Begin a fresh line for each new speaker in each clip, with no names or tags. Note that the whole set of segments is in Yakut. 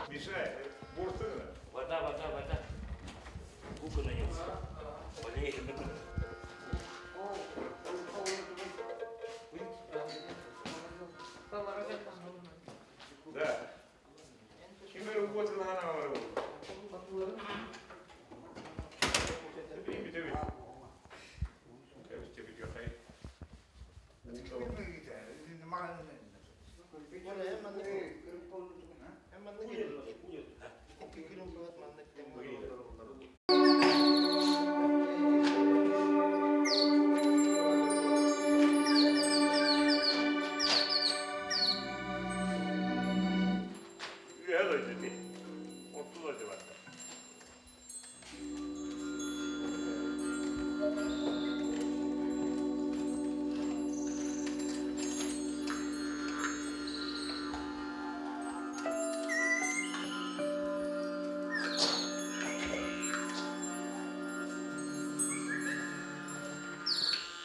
Мешает. Буртына.
Вода, вода, вода. Губы нанес. Болеет.
Да. Ким эрэ уотулаһан аҕалар Бүтөбүт. Үөһэ дойду ити. Орто дойду барда.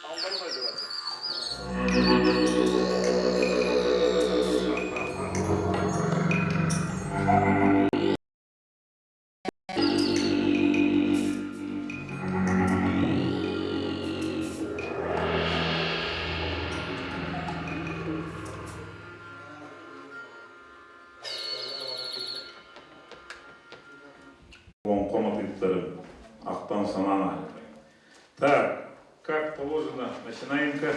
Аллар дойду барда. Олоҥхо матыыптарын ахтан-санаан аһарбай. Так, как положено, начинаем-ка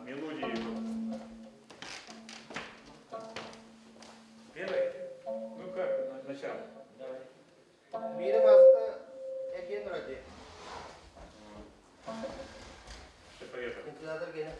мелодию. Первый? Ну как, начало?
Давай. Биири баста эргиэн ради.
Все, поехали.
Инквизатор гене.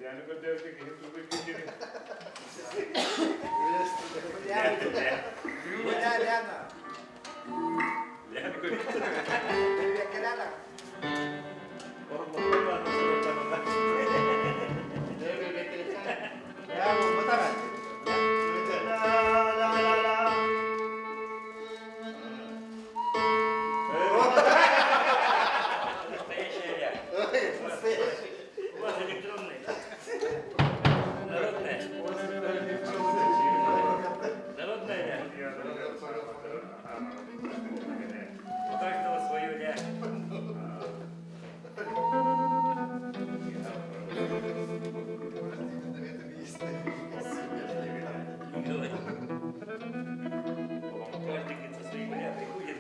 Ляны көрдөөбүтэ киһи тугу киһини.
Ляна.
Ляны көрдө.
Ляна. La la la la.
Настоящая ля. У вас электронная. Народная. Народная ля. У каждого свое ля. Давай. Каждый, говорит, со своим ля приходит.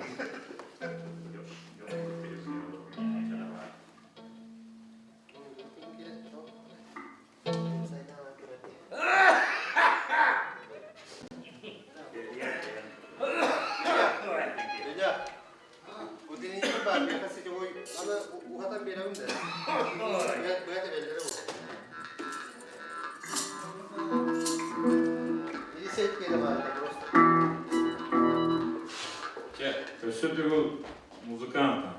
Илья, Удинini бар, мен сетевой, аны ухатан беремин да. Бу это белгиле бу. И сет келе бар, просто.
То есть все такой музыкантом.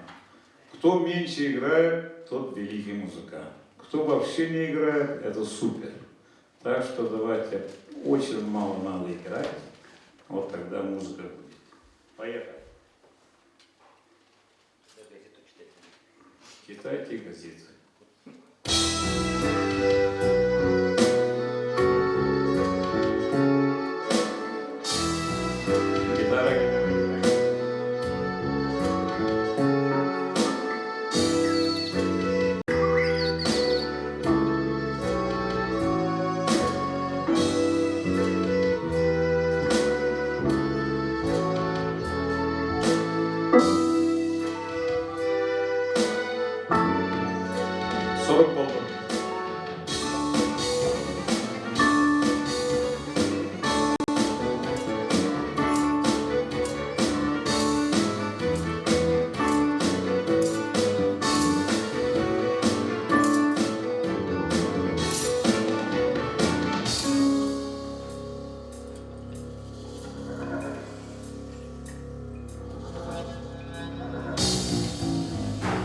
Кто меньше играет, тот великий музыкант. Кто вообще не играет, это супер. Так что давайте очень мало надо играть, вот тогда музыка будет. Поехали.
Газету читать.
Читайте газеты. Гитара, гитара, гитара. 40 баллов.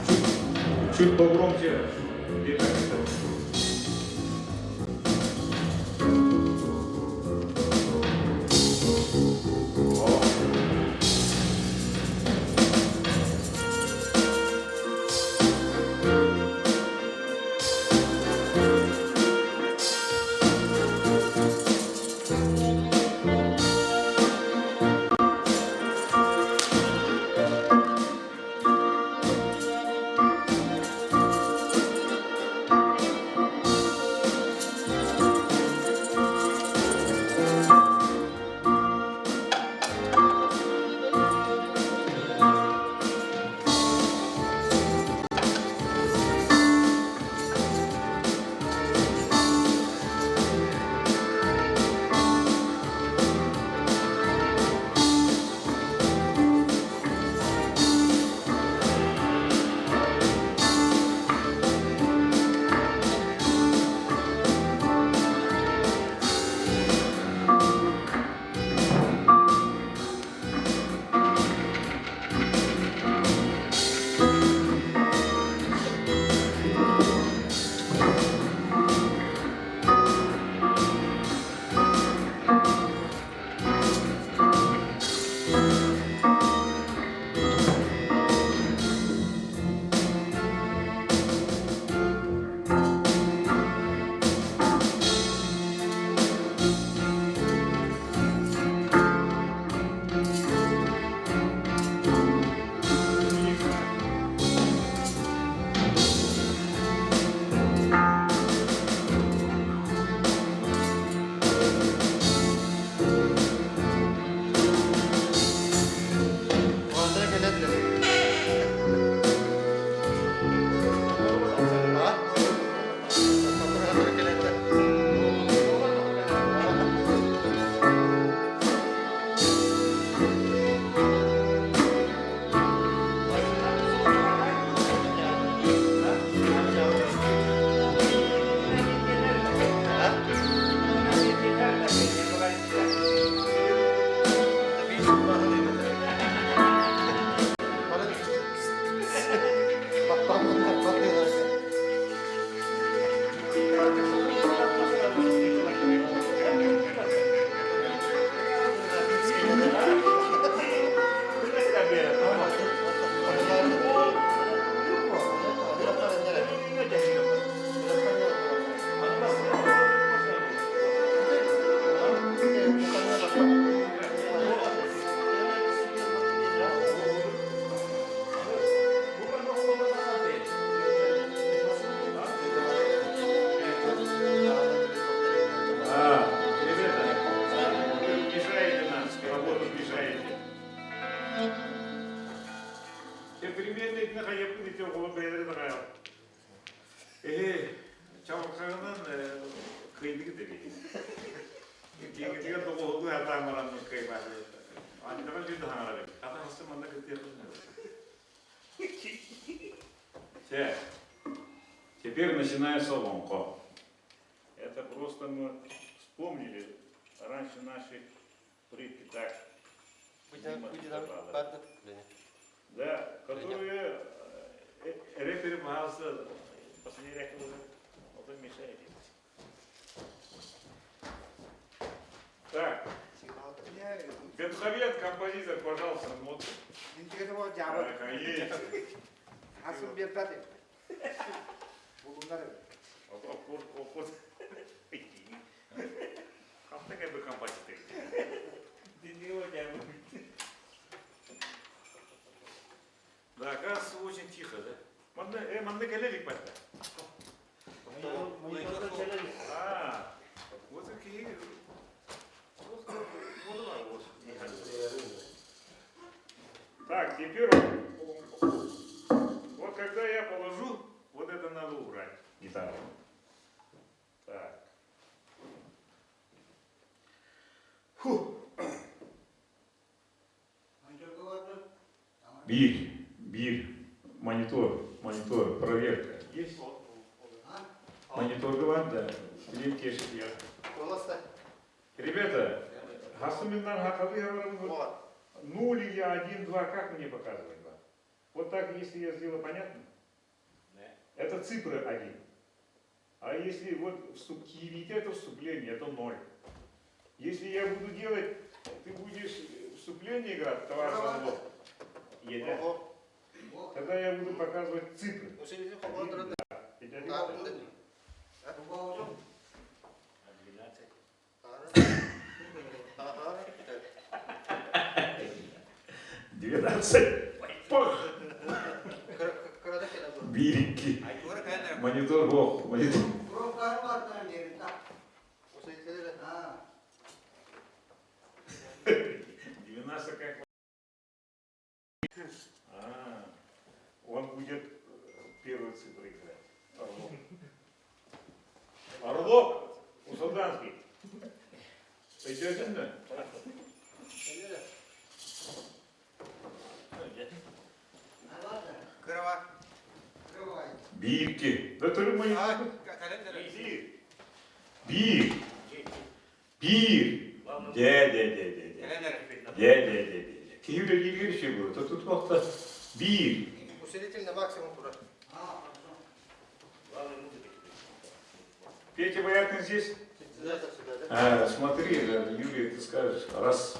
Чуть, чуть погромче. Где-то. Киһитигэр доҕуһуллуу сатаан баран кыайбаат. Анньаҕа дьүдэ хаҥарар эбит. Хата хасты манна кыттыахпын Чэ, теперь начинается олоҥхо. Это просто мы вспомнили, раньше наши предки так Да, которые рэперы, пожалуйста, последний рэпер уже, вот мешает. Так, Бенховед, композитор, пожалуйста, вот.
Асыл бербат Булунар.
Как бы композитор? Да, оказывается, очень тихо, да? Манна, манна кэлэлик батта. А, вот такие. Так, теперь вот когда я положу, вот это надо убрать, гитару. Так. Фу. Биир, биир, монитор, монитор, проверка. Есть? Монитор говорит, да. Ребята, Гасуминнан Хакалы Нуль я один, два, как мне показывать вам? Вот так, если я сделаю, понятно? Это цифры один. А если вот вступ, это вступление, это ноль. Если я буду делать, ты будешь вступление играть, товарищ Орлов, Тогда я буду показывать цифры. Один, два, 12. Биирикки. Монитор бох. Монитор. 12 как А, он будет первую цифру играть. Орлов. Орлов! Усолданский. Пойдете, да? Биирки. Да то мы Биир. Биир. Дьэ, дьэ, дьэ, дьэ, дьэ. Дьэ, дьэ, дьэ, дьэ. Киһи үлэлииргэр үчүгэй буолуо. Тут туохта биир.
Усилитель на максимум турар.
Петя Бояркин здесь? А, смотри, Юрий, ты скажешь, раз.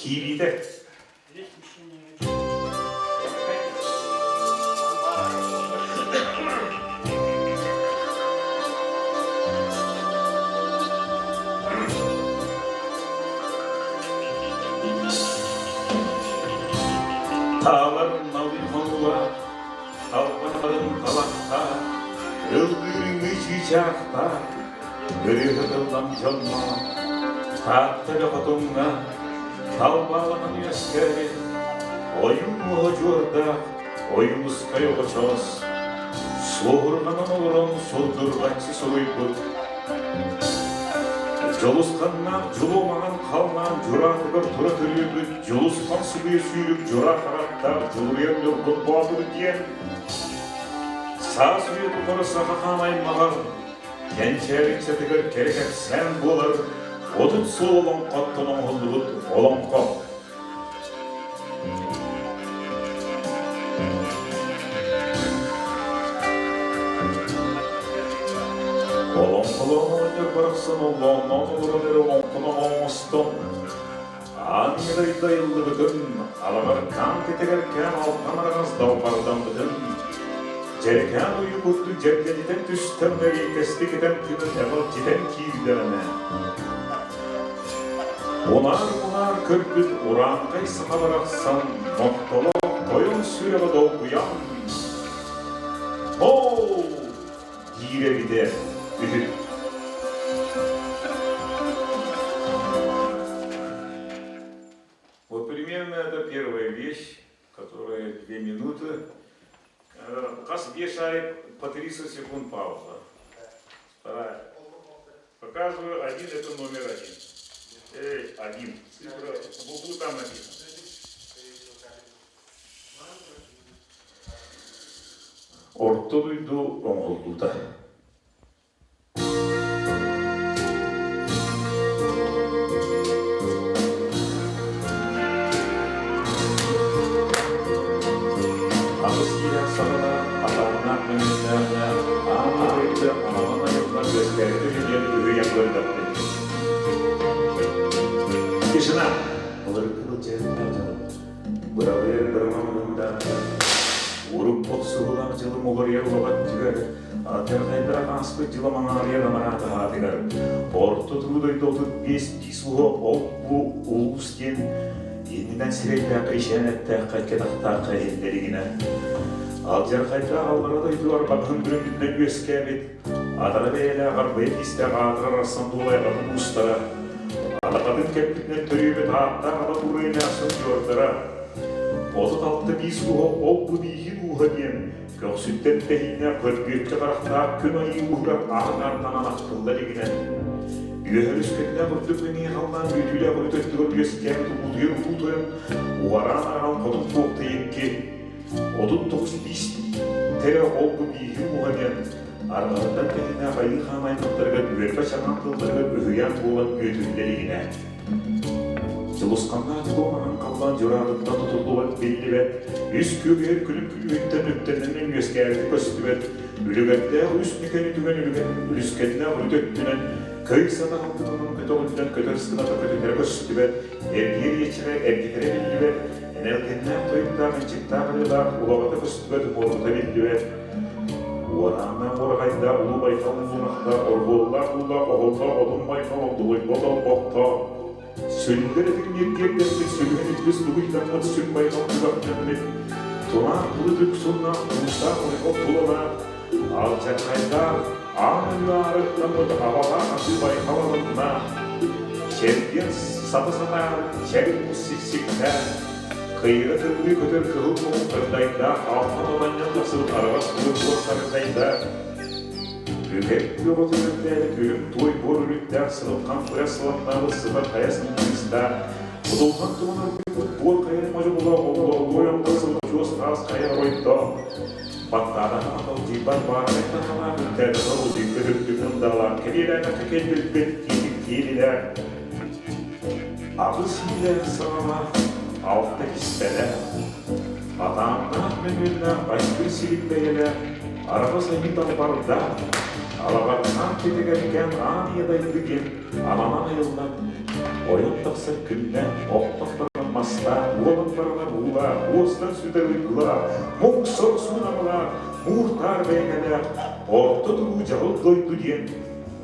Кииритэ. Таалар налый хонула, талбанарын талахта, ылгырыҥы чыычаахта, ырыһытыллан дьонно, Таатта хотуҥҥа талбааланан үөскээбит ойуун оһо-дьуордаах Ойуунускай оҕочоос суоһурҕанан олорон сурдурҕаччы суруйбут Дьулусханнаах дьулуомаҕан халлаан дьураатыгар тура төрүүбүт Дьулусхан сыбыйа сүүрүк дьураа харахтаах Дьулуруйар Ньургун Боотур диэн саас үйэ тухары саха хаан аймаҕар кэнчээри ыччатыгар кэрэ кэпсээн буолар 30 сыл олоҥхоттон оҥоһуллубут олоҥхо. Олоҥхолоон оҕонньор барахсан оллоонноон олорон эрэ олоҥхону оҥостон, аан дайда айыллыбытын, алаҕар каан кэтэгэр кээн алтан араҥас далбардаммытын, дьэрикээн ойуу курдук дьэргэлитэн түстэн эриэккэстик этэн тыынын эҕалдьытан киирдэҕинэ, Унаар-унаар көрбүт урааҥхай саха барахсан нохтолоох тойон сүрэҕэ долгуйан. Оо! диир эбитэ үһү. Вот примерно это первая вещь, которая 2 минуты. Хас биэс аайы по 30 секунд пауза. Вторая. Показываю один, это номер один. Эй, один. Цифра в углу там написано. Орто дойду оҥоһуллуута. Аҕыс киирэн саҕана атаҕынаах мөҥүннэҕинэ аан дойду анаҕын айыллан үөскээбит үһү диэн үһүйэн көрдөхпүт. Тишина! Былыргы былдьаһыктаах дьылым, быралыыр бырамаммында, урукку охсуһуулаах дьылым уларыйар улаҕат түгэр, алдьархайдаах ааспыт дьылым аҥаарыйар амараат аһаатыгар, орто туруу дойду 35 биис уһа ол-бу улуус диэн иннинэн сирэйдээххэ ичээн эттээххэ кэтахтаахха иһиллэригинэ, алдьархайдаах аллара дойду арбаҕаһын бүрүммүтүнэн үөскээбит, атара бэйэлээх арбайа тиистээх аатырар арсан дуолайҕатын уустара, атаҕатын кэппитинэн төрүөбүт ааттаах ата туруй эмээхсин удьуордара, 36 биис уһа ол-бу бииһин ууһа диэн көхсүттэн тэһииннээх көрбүөччү харахтаах күн айыы ууһугар аан аартанан ахтылла илигинэ, үөһэ өрүскэтинээх үрдүк мэҥиэ халлаан бүөтүүлээх өрүт өттүгэр үөскээбит уутуйар улуу тойон уҕараан ааҕан хотун туохта икки 39 биис тэрэ ол-бу бииһин ууһа диэн арҕаһыттан тэһииннээх айыы хаан аймахтарыгар үөрбэ чаҥаан тылларыгар үһүйээн буолан үөтүллэ илигинэ Дьулусханнаах дьолуоҥанан халлаан дьураатыттан тутуллубат биллибэт, үс күөгэйэр күлүм күлүүһүттэн үктэннэнэн үөскээбитэ көстүбэт, үлүгэрдээх үс нүкэни түгэн үлүскэннээх үрүт өттүнэн көй сатаһылгытынан көтөҕүллэн көтөр сыната көтүтэрэ көстүбэт, эргиэр иэччэҕэ эргитэрэ биллибэт, энэлгэннээх тойуктаах ынчыктаах ырыалаах улаҕата көстүбэт уҥуорбута биллибэт, Уорааннаах уораҕайдаах Улуу Байҕал муҥунахтаах Оргуоллаах уулаах Оһоллоох Одун Байҕал Ордулуйбат олбохтоох Сүллэр этиҥ ньиргиэрдэммит Сүлүһүн үтүс дугуйдаммыт Сүр байҕал түгэхтэммит Тураах былыт үксуннаах Туустаах байҕал тулалаах Алдьархайдаах Аан ыллаарыттаммыт Абалаах атыы байҕал алыннаах Чэлгиэн саба сатаан Чэл уус сиксиктээх Кыйыга тымныы көтөр кыһыл муҥ кырдайдаах, алтан оланньан тахсыбыт араҕас күөх буор сарындайдаах, Түгэн күөҕэ түмэрдээбит үрүҥ туой буор үрүттээх сылыкхан куйас сыламнаабыт сытар хайа сындыыстаах, Будулҕан туһун оргуйбут буор хайа модьугулаах оллоолуой тахсыбыт чуос таас хайа оройдоох, Баттаадаһа аталдьыйбат баараҕай таһалаах үктээтэҕэ улдьуйбут үрдүк мындаалаах кэриэлээтэххэ кэлбиппит киитик киэлилээх, Аҕыс иилээх саҕалаах, алта кистэлээх, атааннаах мөҥүөннээх айгыр сирин бэйэлээх, араҕас айыы далбардаах, алаҕардаах кэтэгэркээн аан ийэ дойду диэн ананан айыллан, ойон тахсар күннээх, охтон баран мастаах, уолан баранар уулаах, уостан сүтэр уйгулаах, муҥ сор суунаҥалаах, муур-таар бэйэҥэлээх, орто туруу дьаһал дойду диэн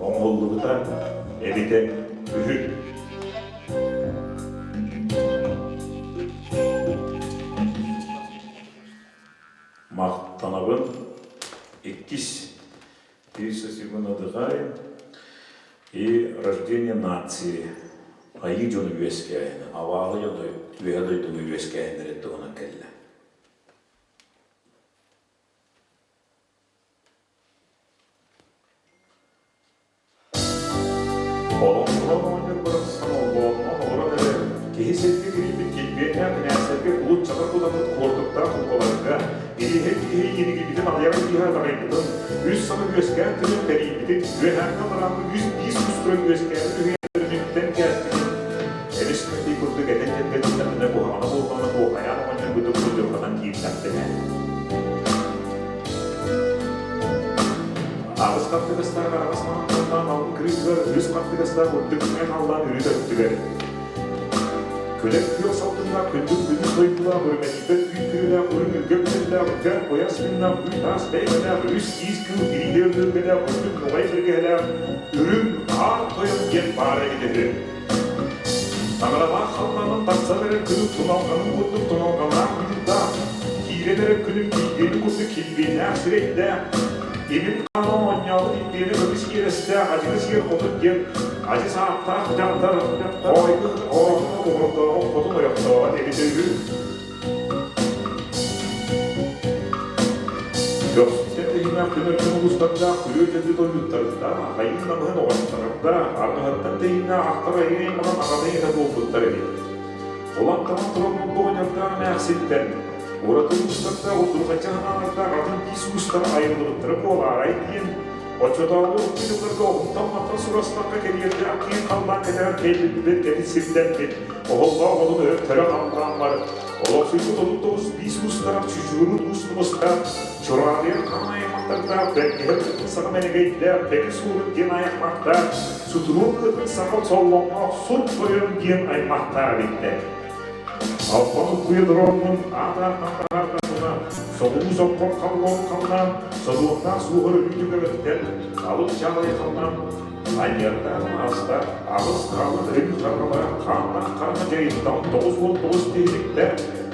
оҥоһуллубута эбитэ үһү. Махтанабын. Иккис 30 секунд отдыхаем. И рождение нации. Айыы дьону үөскээһин, абааһы дьону үөһэ дойдуну үөскээһиннэрин туһунан кэллэ. Олоҥхо оҕонньор барахсан олбоҕунан олорон эрэр, киһи сиргэ кирийбит килбиэннээх кинээстэргэ кулут-чаҕар кутаммыт куордуктаах кулубаларга, ириэһэй киһи иэнигийбитин аҕыйах киһи адаҕайбытын, үс саҥа үөскээн тыгын тэрийбитин, үөһээҥҥи алларааҥҥы үс биис устуран үөскээбит үһүйээннэрин кээспитин, эмис мэтий курдук этэн кэлбэттэххинэ куһаҕана буоллаҕына куохайаан оҕонньорбутун курдурҕанан киирдэхпинэ. Аҕыс хаттыгастаах араҕас маҥан алын кырыытыгар үс хаттыгастаах үрдүк күҥҥэ халлаан үрүт өттүгэр. Күлэр күөх салтыннаах күндүл күнүс дойдулаах үрүмэтийбэт үүт күрүлээх үрүҥ үргэм күннээх үргээн куйаас күннээх үүт аас бэйбэлээх үс киис кыыл тириилэр өлөргөлээх үрдүк нугай бэргэһэлээх үрүҥ аар тойон диэн баара эбитэ үһү. Таҥаралаах халлаанын тахсан эрэр күнү туналҕанын курдук туналҕалаах быырдаах, киирэн эрэр күнү. күнүн килбиэнин курдук килбиэннээх сирэйдээх, имин хаана оонньообут илбиэнэ көмүс иэрэстээх адьыгы сиэр хотун диэн адьас ааттаах дьахтар хоойгун оҕотун оҕордооҕун хотун ойохтооҕо эбитэ үһү. Көхсүттэн тэһииннээх түмэртэн улуустардаах күрүө дьэллит ойууттарыттан, айыы намыһын оҕонньотторунда, арҕаһыттан тэһииннээх ахтар айыы аймаҕын аҕата ийэтэ буолбуттар эбит. Улан-таҕан туран булбуҕунньардаах эмээхситтэн, ураты уустардаах удурҕаччы ханаалардаах атын биис уустара айыллыбыттара буолаарай диэн, оччотооҕу урукку дьылларга оһунтан-мантан сурастахха кэриэрдээх киэҥ халлаан кэтэҕэр кэлбит кэтит сирдэммит, оһоллоох отун өрө көрө халлааммар, олохсуйбут 39 биис уустара чучуурун уус тумустаах, чураатыйар хаан аймахтардаах, бэргэһэ бытын саҕа мэнэгэйдээх, бэки суорун диэн аймахтаах, Сутуруон ыатын саха соллоҥноох сут тойон диэн аймахтаах эбиттэр. Албан уккуйа дорооммун аат-аатынан таһаардахпына, соҕуруу соппор халлоон халлаан, содуомнаах суоһар өлүү түгэҕиттэн алып чаалай халлаан анньыардаах маастаах, аҕыс хаалын өрүү хараҕалаах хааннаах хараҥа дьайыттан 99 тиһиликтээх,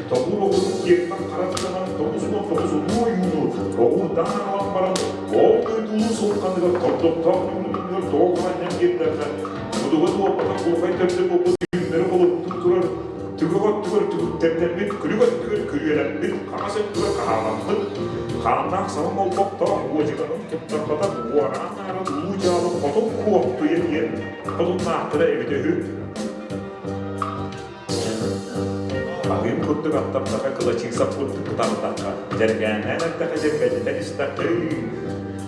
тобур оҕурун киэптэн хараттанан 99 улуу ойууну оҕурдаан аҕалан баран, ол дойдулуу суолханыгар тордохтоох ньуурунугар тоҕо хаанньан биэрдэххэ, мутуга туолбатах кулухай төрдө буолбут түүннэри холуттуу турар түгэх өттүгэр түгүктэрдэммит, күлүк өттүгэр күрүөлэммит, хаҥас өттүгэр хаһааламмыт, хааннаах саҥа олбохтоох уодьуганын туттарбатах уораан ааран улуу дьаалы хотун куоптуйа диэн хотуннаахтара эбитэ үһү. Аһыым курдук аттардахха, кылачыысап курдук кытардахха, дьэргээннээн эрдэххэ дьэргэлдьитэн истэххэ,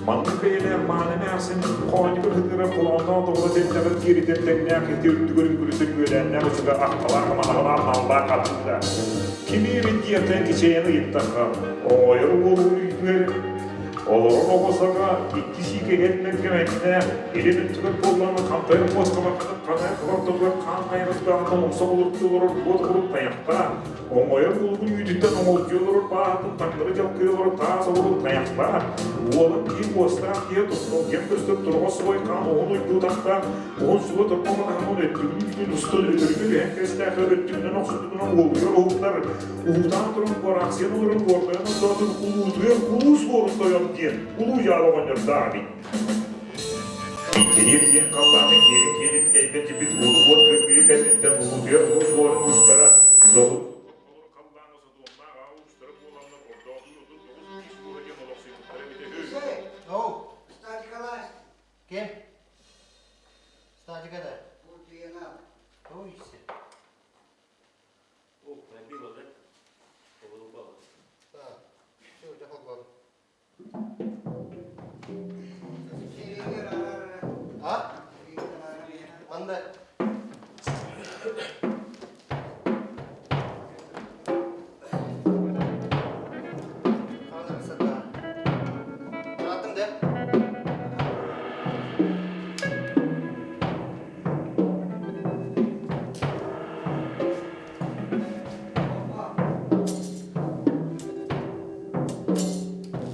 маннык бэйэлээх мааны эмээхсин хоонньугун ытыырар холоонноох доҕоро тэллэҕэр кииритэр тэҥнээх ити үрдүгэр үҥкүрүтэр үөлээннээх учуга ахталаах аманаҕалаах нааллаах атыыта. Кими эбит диэхтэн кичэйэн ыйыттахха, оҥойор уолун үйдүөр Олорор оҕо саҕа икки сиикэ эрмэргэмэннээх, илин өттүгэр буоллаҕына хантайар муоста бархатан ханайар ортотугар хаан хайаҕастааҕынан умса олордуу олорор буот курун тайахтаах, оҥойор улугун үүтүттэн оҥолдьуйа олорор бааһатын таҥнары дьалкыйа олорор таас олорун тайахтаах, уолан киһи уостаах киһи тостолдьуйан көстөр торҕо суой хаан уһун уйгутахтаах, уһун сула торбо матаһынан өттүгүн үүтүн устун өтөрүгү түһэн кэстээх өттүгүнэн охсубутунан уолуйар уһуктар, Уһутаан туран буораахсыйан олорон уордайан ордоотун улуутуйар улуу суорун тойон диэн улуу дьаалы оҕонньордоох эбит. Кириэп диэн халлааны киэбин киэнин кэйбэт дьибит уоту уот кыргыйы кэнниттэн улуутуйар улуу суорун уустара соҕу халлааҥҥа содуомнаах аҕа уустара буоланнар ордоотун 39 биис ууһа диэн олохсуйбуттара эбитэ үһү.
Оу. Кем? Статика да? Ой,
О, пробило, да? Повырубало.
Да. Все, уже холбон. А? Манда. Аттым да?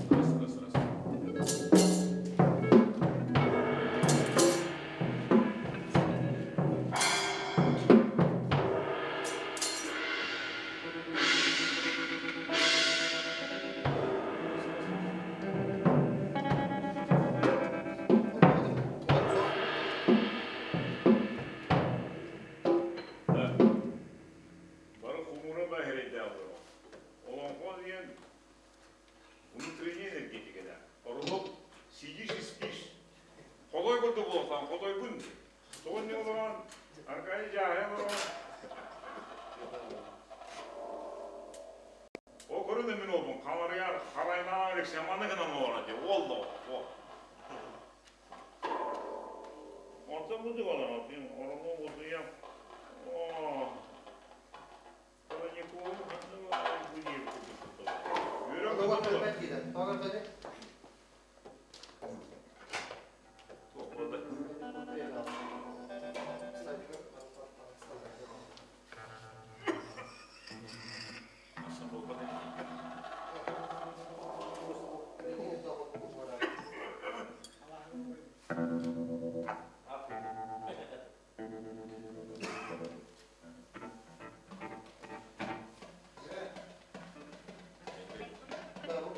Раз, раз, раз. Да. Бары хумура баһирейде олорор. Олоҥхо диэн внутренняя энергетика да. Орлук сидишь и спишь. Хотой курдук буолсан, хотойгун. Тоҕо не олорон, Аркадий дьааһыйан олорон. О көрүн мин олбун, хамарыйар, харайнаан Алексей манна гынан олорон дии, ол да ол. Онтон курдук олорон, оромуом утуйам. Оо,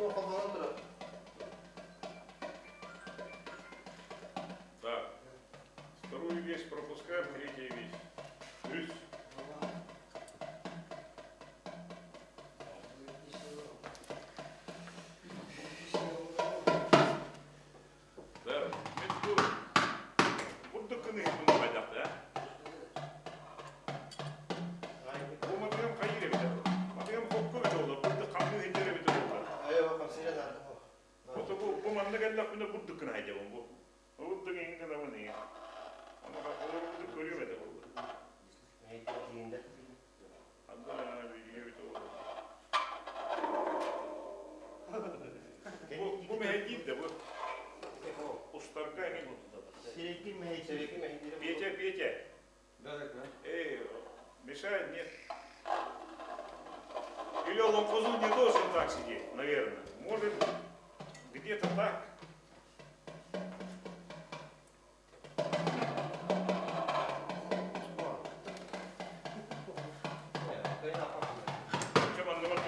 Холбонон турар.
Так. Вторую вещь пропускаем, третья вещь. Үс. Да, метку. Бурдук кыны хайдах да? Бу матыгам хайыр эбитэ. Матыгам хокку эбитэ олар. Бурдук хамныы хиндер эбитэ олар. Ото бу бу манна кэллэхпинэ бурдук кына хайдабын бу. Бурдук иҥин гынабын иҥин. Аны олор бурдук көрүөм этэ буолла. Анда видео эбитэ олар. Бу бу мэһэйдиир да бу. Устарга эҥин. Петя, Петя. Эй, мешает, нет? Или Лонкозу не должен так сидеть, наверное. Может, где-то так. Чем он говорит?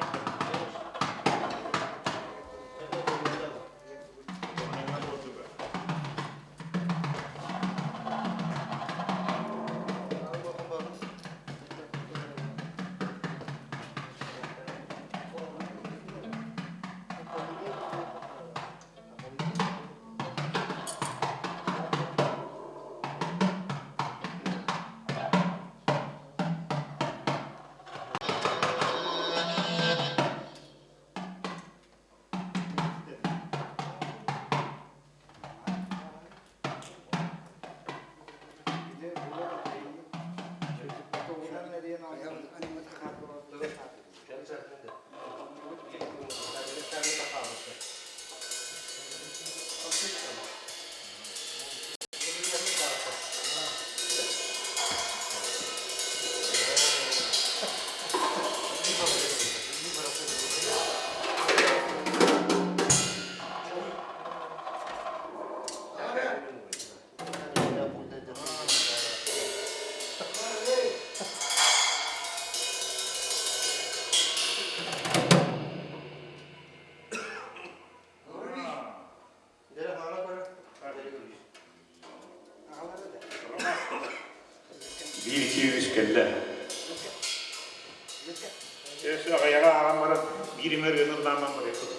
Биир киирис кэллэ. Өссө аҕыйаҕа ааҕан баран биир эмэ ырыаны ыллааман барыахпыт.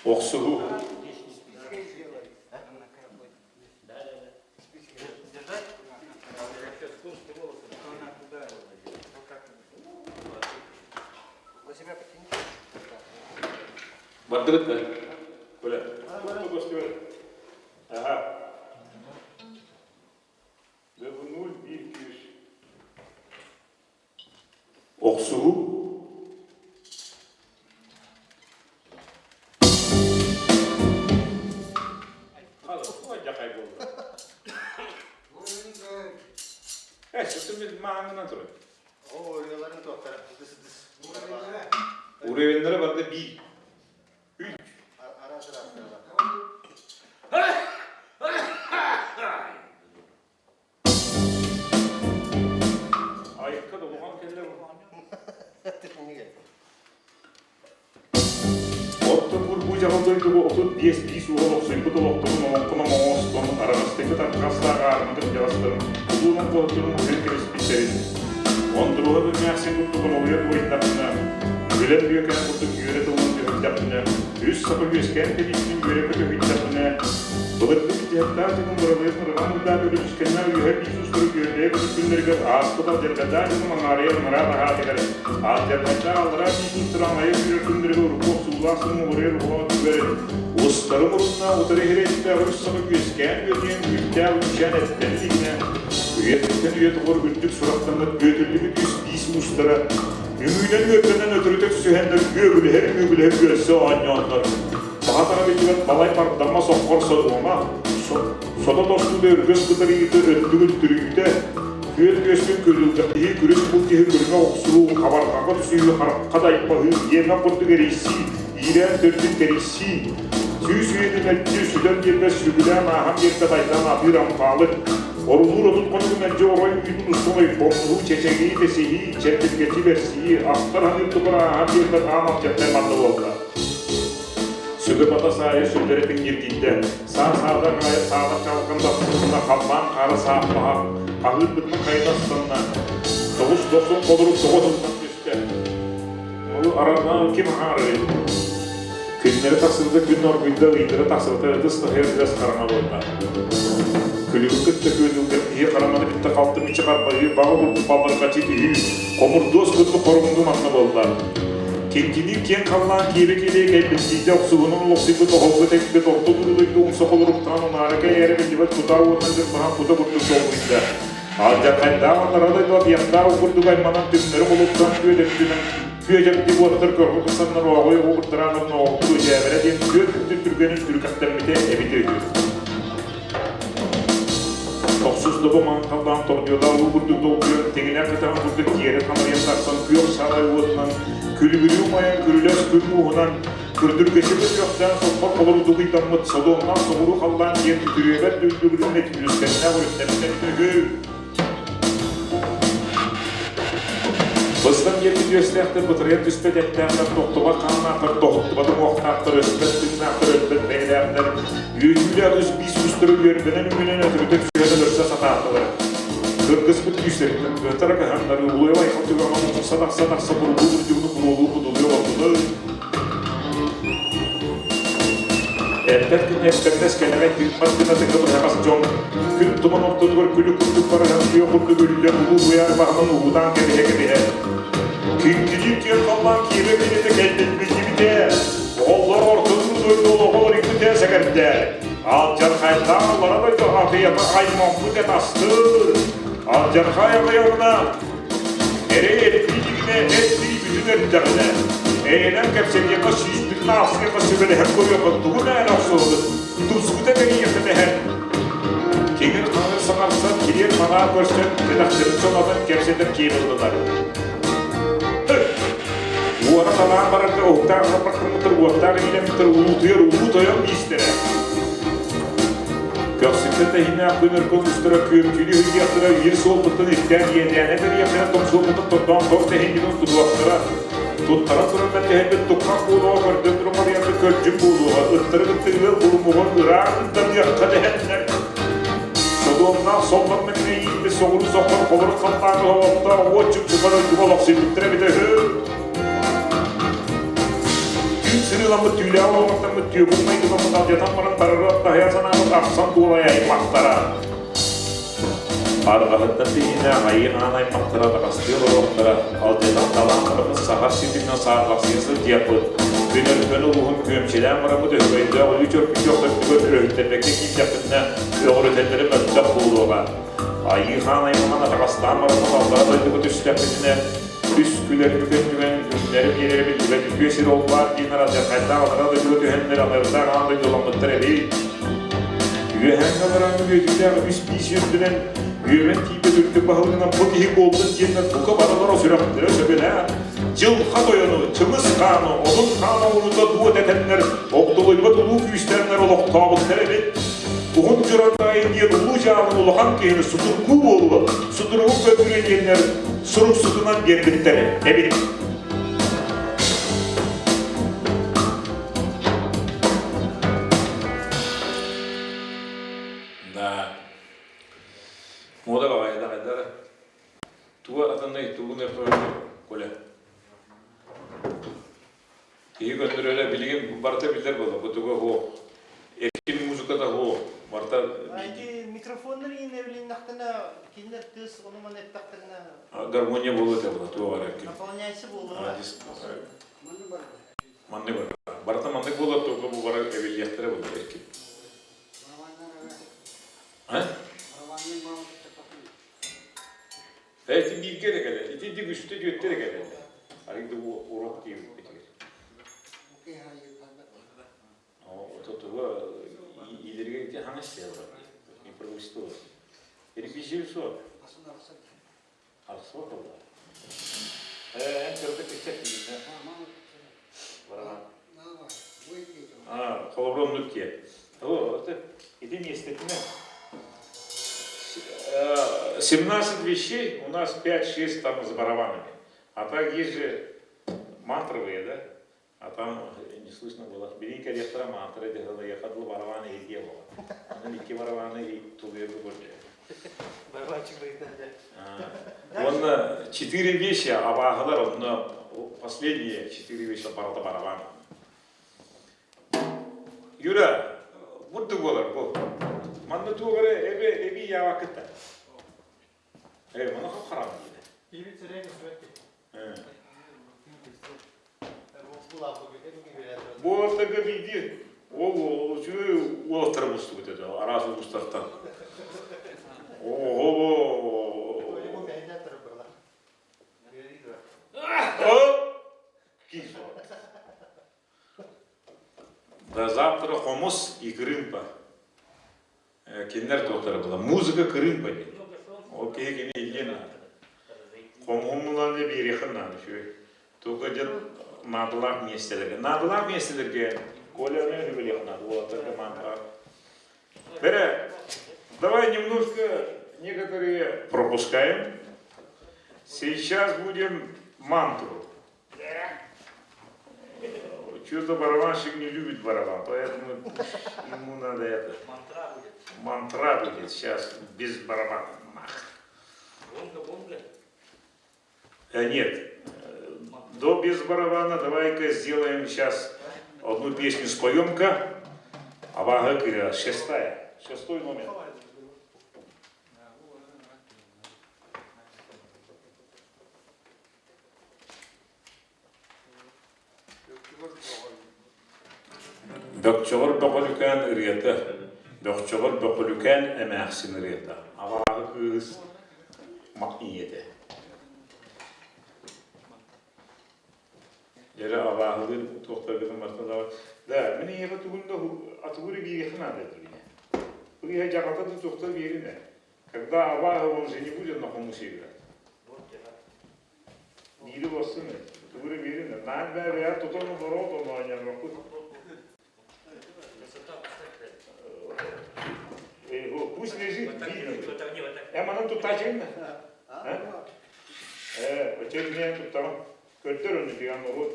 Охсуһуу. Бардыбыт да? Коля. Ага. Нуль биир күүс. Охсуһуу. Уровеннары барда биир. Үч. Айыкка да улахан кэллэ Оттон бурбу дьаһал дойдуга 35 биис уол охсуйбут олохторун олоҥхоно моҥоостон араҕастыйбыт арҕастаах аармытын дьаҕастарын улуунан куоттарын уһун кэбиспиттэрин, ондуруһа бимээхсин курдук олуйа туойдахпына, билэн бүөкээн курдук үөрэ тылынан түһэрдэхпинэ, үс саха үөскээн кэлиитин үөрэ көтөһүйдэхпинэ, Былыргы дьиэхтээх дьонум быралыйан ырҕан мырдаан өрүскэннээх үөһэ биис устары күөрдэйэ көтөр күннэригэр ааспыт алдьархайдаах дьонум аҥаарыйар мыраан аһаатыгар алдьархайдаах аллараа биис устары аҥайа сүүрэр күннэригэр урукку охсуулаах сылын уларыйар уһула түгэрин устары муруннаах утары иһирэйдээх үс саха үөскээн үөтүйэн үүттээх үүчээн эттэн илигинэ үйэттэн үйэ тухары үрдүк сурахтаммыт бүөтүллүбүт үс биис уустара үҥүүнэн үөттэнэн өтөрүтэ түсүһэннэр үөгүлэһэр үөгүлэһэр үөссэ оонньооннор Баҕатара биллибэт балай бардама соххор содуома, сото тостуута өргөс кытарыйыыта өттүгүн түрүйүүтэ, күөл күөскүн күрүлгэхтиһии күрүс бул киһи күрүҥэ охсуһуу, хабарҕаҕа түсүһүү, харахха дайбаһыы, иэмэх курдук эрийсии, иирээн төрдүн кэрийсии,
Сүүс үйэни мэлдьи сүтэн биэрбэт сүгүлээн ааһан биэрбэт айдаан атыыр ампаалык, орулуур отут хонугу мэлдьи орой үүтүн устун ойбоннуһуу, чэчэгии, тэсиһии, чэрдиргэчи бэрсии, ахтар-саныыр тухары ааһан биэрбэт аан алдьархай манна буолла. Сүгэ-бата саайа сүрдэрэ тиҥниргийдэ, саа-саадах аайы саалар чаҕылҕан тахсыбытына халлаан хаара сааппаһа, хаһыырбытынан хайыта астанна, тоҕус дохсун холорук тоҕо тылынан түстэ. Ол араҥаҕа ким аһаарый? Күннэрэ тахсыбыта күн оргуйда, ыйдара тахсыбыта ытыс таһыйар ыас хараҥа буолла. Күлүгүн кытта күөдүлгэн киһи хараҥаны кытта халты мүччү харбаһыы, баҕа курдук балларҕаччы түһүү, хомурдуос курдук хоруҥнуу манна буолла. Киҥкиниир киэҥ халлаан киэбэ-киэбэ кэлбиттиитэ охсуһунан олохсуйбут оһолго тэҥпит орто туруу дойду умса холоруктаан унаара кэйээрэ биллибэт кутаа уотунан дьырбаһан кута курдук долгуйда. Алдьархайдаах аллара дойду атыйахтаах курдук айманан түҥнэри холуттан күөдэрдинэн күөдьэрди уоттар көргө кысаннар ооҕуй оҕугурдараанар ноҕоктуу дьээбэрэ диэн күөл үрдүн түргэнин түргэхтэммитэ эбитэ үһү. Тохсус добу маҥхаллаан тордуйалаах уу курдук долгуйан тиҥилэх кэтэҕин курдук тиэрэ хамарыйан тахсан күөх саалай уотунан күлүбүрүү умайан күрүлэс күн мууһунан Күрдүргэчи көтүөхтээн соппор холорудук ыйдаммыт содуомнаах соҕуруу халлаан диэн үтүрүөбэт дүлдүгүрүннэ түлүскэннээх өрүттэммитэ үһү. Быстан диэки түөстээхтэр бытарыйан түспэт эттээхтэр, тохтубат хааннаахтар, тоһуттубат уҥуохтаахтар, өспөт тыыннаахтар, өлбөт бэйэлээхтэр, үөтүүлээх үс биис уустары үөрбэнэн үҥүнэн өтөрүтэ түсүһэн өлөрсө сатаатылар. Кыргыспыт күүстэриттэн кыаттара кыһаннар, улуйа айхал түгэҕэ муҥса тахса тахса бурулуу бурдьугуну буруолуу будулуйа олордулар. Эппэт гына эппэҥнэс кэлэҕэй тыыммат гына тыҥа быһаҕас дьон күн туман ортотугар күлүк курдук барыһан күөх курдук үллэн улуу куйаар баһынан уһуутаан кэбиһэ-кэбиһэ Киҥкиниир киэҥ халлаан киэбэ кинитэ кэлбитэ оҕолор орто дойду олоҕо олорикпитэ сэгэрдээр алдьархайдаах аллара дойду атыйата аймаммыт эт астыыр алдьархай аҕыйаҕына Эрэй эрдиилигинэ эт-тии бүтүн эрдэҕинэ, эйэнэн кэпсэтиэххэ сүүспүтүн аахсыахха сүбэлэһэн көрүөххэ тугу мээнэ охсуһабыт, тупсубута кэлиэххэ дэһэн, киҥир-хаҥыр саҥарсан, кириэн-манаа көрсөн, кэтэхтэрин санатан кэпсэтэр киэп ыллылар. Уора санаан барарга уһуктаах хаппахтаммыттар уоттаах илиилэммиттэр улуутуйар улуу тойон биистэрэ. Көхсүттэн тэһииннээх күн өркөн устара күөмчүлүү сылдьыахтара, биир суолбуттан ирдээн иэдээнэ бэриэхтэрэ, тоҥсуолбутун тордоон тор тэһиинньитин тутуохтара. Туттаран туран мэлдьэһэрбит туххах буолуоҕа, көрдөн туран балыйарбыт көрдьүм буолуоҕа, ыттары кытта ыал булумуҕун ыраах ыттарыахха дэһэннэр. Содуомнаах соллор мэҥнэйииппит соҕуруу соххор холорук халлааҥҥа оһоҕоттоох уот чупчука дойдуга олохсуйбуттара эбитэ үһү. Түүн сырыыламмыт түүлээҕи олоҕортоммут түөкүн майгыламмыт алдьатан баран барары таһыйар санаабыт ахсан туолай аймахтара. Арҕаһыттан тиһиинэ айыы аан аймахтара атаҕастыы олоруохтара, алдьатан талаан бараммыт саха сиринэн саарбахсыйа сылдьыахпыт. Күн Өркөн улууһун күөмчүлээн бараммыт өһөгөйдөөх өлүү чөркүчүөх төрдүгэр өрөһүттэрбэккэ киирдэхпитинэ өҕүрүтэллэрэ мөлтөх буолуоҕа. Айыы хаан аймаҕын атаҕастаан бараммыт аллара дойдуга түстэхпитинэ Үс күлэр үкэн түгэн күннэри биэрэрэ биллибэт үтүө сир ол баар диэн алдьархайдаах аллара дойдуга түһэннэр анардаах аан дойдуламмыттар эбит. Үөһээҥҥи барааҥҥы үөтүүлээх үс биис үрдүнэн үөмэн тиийбит үрдүк баһылыгынан бу киһи буолбут диэннэр бука барылара сүрэхтэрэ сөбүлээн Дьылха тойону, Чыҥыс хааны, Одун хаан оҥорута дуо дэтэннэр огдолуйбат улуу күүстэринэр олохтообуттар эбит. Уһун Дьурантаайы диэн улуу дьаамын улахан киһини сутургуу буолуо, сутуругу көтүрүө диэннэр суруксутунан биэрбиттэр эбит.
Да. Мода баҕайыда хайдара. Туга атынный тугун Коля. Киһи көннөрөрө билигин барыта биллэр буолла. Бу туга һуох. Эркин музыката һуох. Барыта
Ити микрофоннар иинэбилиннэхтэринэ кинилэр тыас ону-маны эттэхтэринэ
гармония буолуо этэ була туох эрэ ким.
Наполняйся буолуо.
Маннык бар. Барыта маннык буолар туга бу бары эбиллиэхтэрэ буолар эркин. А? Ити бииргэ эрэ кэлэр. Ити ити үстэ түөртэ эрэ кэлэр. Арыйда урок диэбиппитигэр. Ототуга иилэргэ ити хаҥас сыалар. Импровизтуо. Репетиция суох. Арсуох буолла. Эн кырдык кыччат диигин. Бараҕан. Холобур оннук диэн. Ити миэстэтинэн 17 вещей у нас 5-6 там с барабанами. А так есть же мантровые, да? А там не слышно было. Билин кэлиэхтэрэ мантры дьаһалыйахадыл барабан иһирдиэ буола. Онон икки барабаны тулуйарга көрдө.
Барабанчик быһыытынан дьэ.
Уонна четыре вещи абааһылар онно последние четыре вещи барыта барабан. Юра, бурдук буолар бу. Манна туох эрэ эбэ эби яабаккыта. Э, маны хап-харам диде.
Киһибит сэрээ көстүбэт
Бу ортага биирдии ол үчүгэй уолаттары мустубут этэ араас улуустартан. Ого! До завтра хомус и крымпа. Кинилэр туохтара была музыка кырыымпа диэн. Ол киһи кини илдьиэ наада. Хомуһуммулан биэриэххин наада үчүгэй. Туга дьон наадалаах миэстэлэргэ. Наадалаах миэстэлэргэ Коляны үбэлиэх наада, уолаттарга мантра. Бэрэ, давай немножко некоторые пропускаем. Сейчас будем мантру. Что-то барабанщик не любит барабан, поэтому ему надо это.
Мантра будет.
Мантра будет сейчас без барабана. Мах.
Бонга, бонга.
Нет, до без барабана давай-ка сделаем сейчас одну песню споем-ка. Абага шестая. Шестой номер. Бөкчөҕөр Бөҕөлүкээн ырыата, Бөкчөҕөр Бөҕөлүкээн эмээхсин ырыата, абааһы кыыс ийэтэ. Дьэрэ абааһылыыр туохтаргытын барытын Да, мин ийэхэ тугун да атыгыр биэриэххэ наада диибин. Бу ийэ дьаҕата да туохта биэринэ. Когда абааһы он же не будет на хомусе играть. Биири бассын тугура биэрин наан бээ тутан олороо оонньообоккут. Пусть лежит, видно. Э, манан туттаачын Э, очернее туттаҕын. Көрдөр оны диган норуот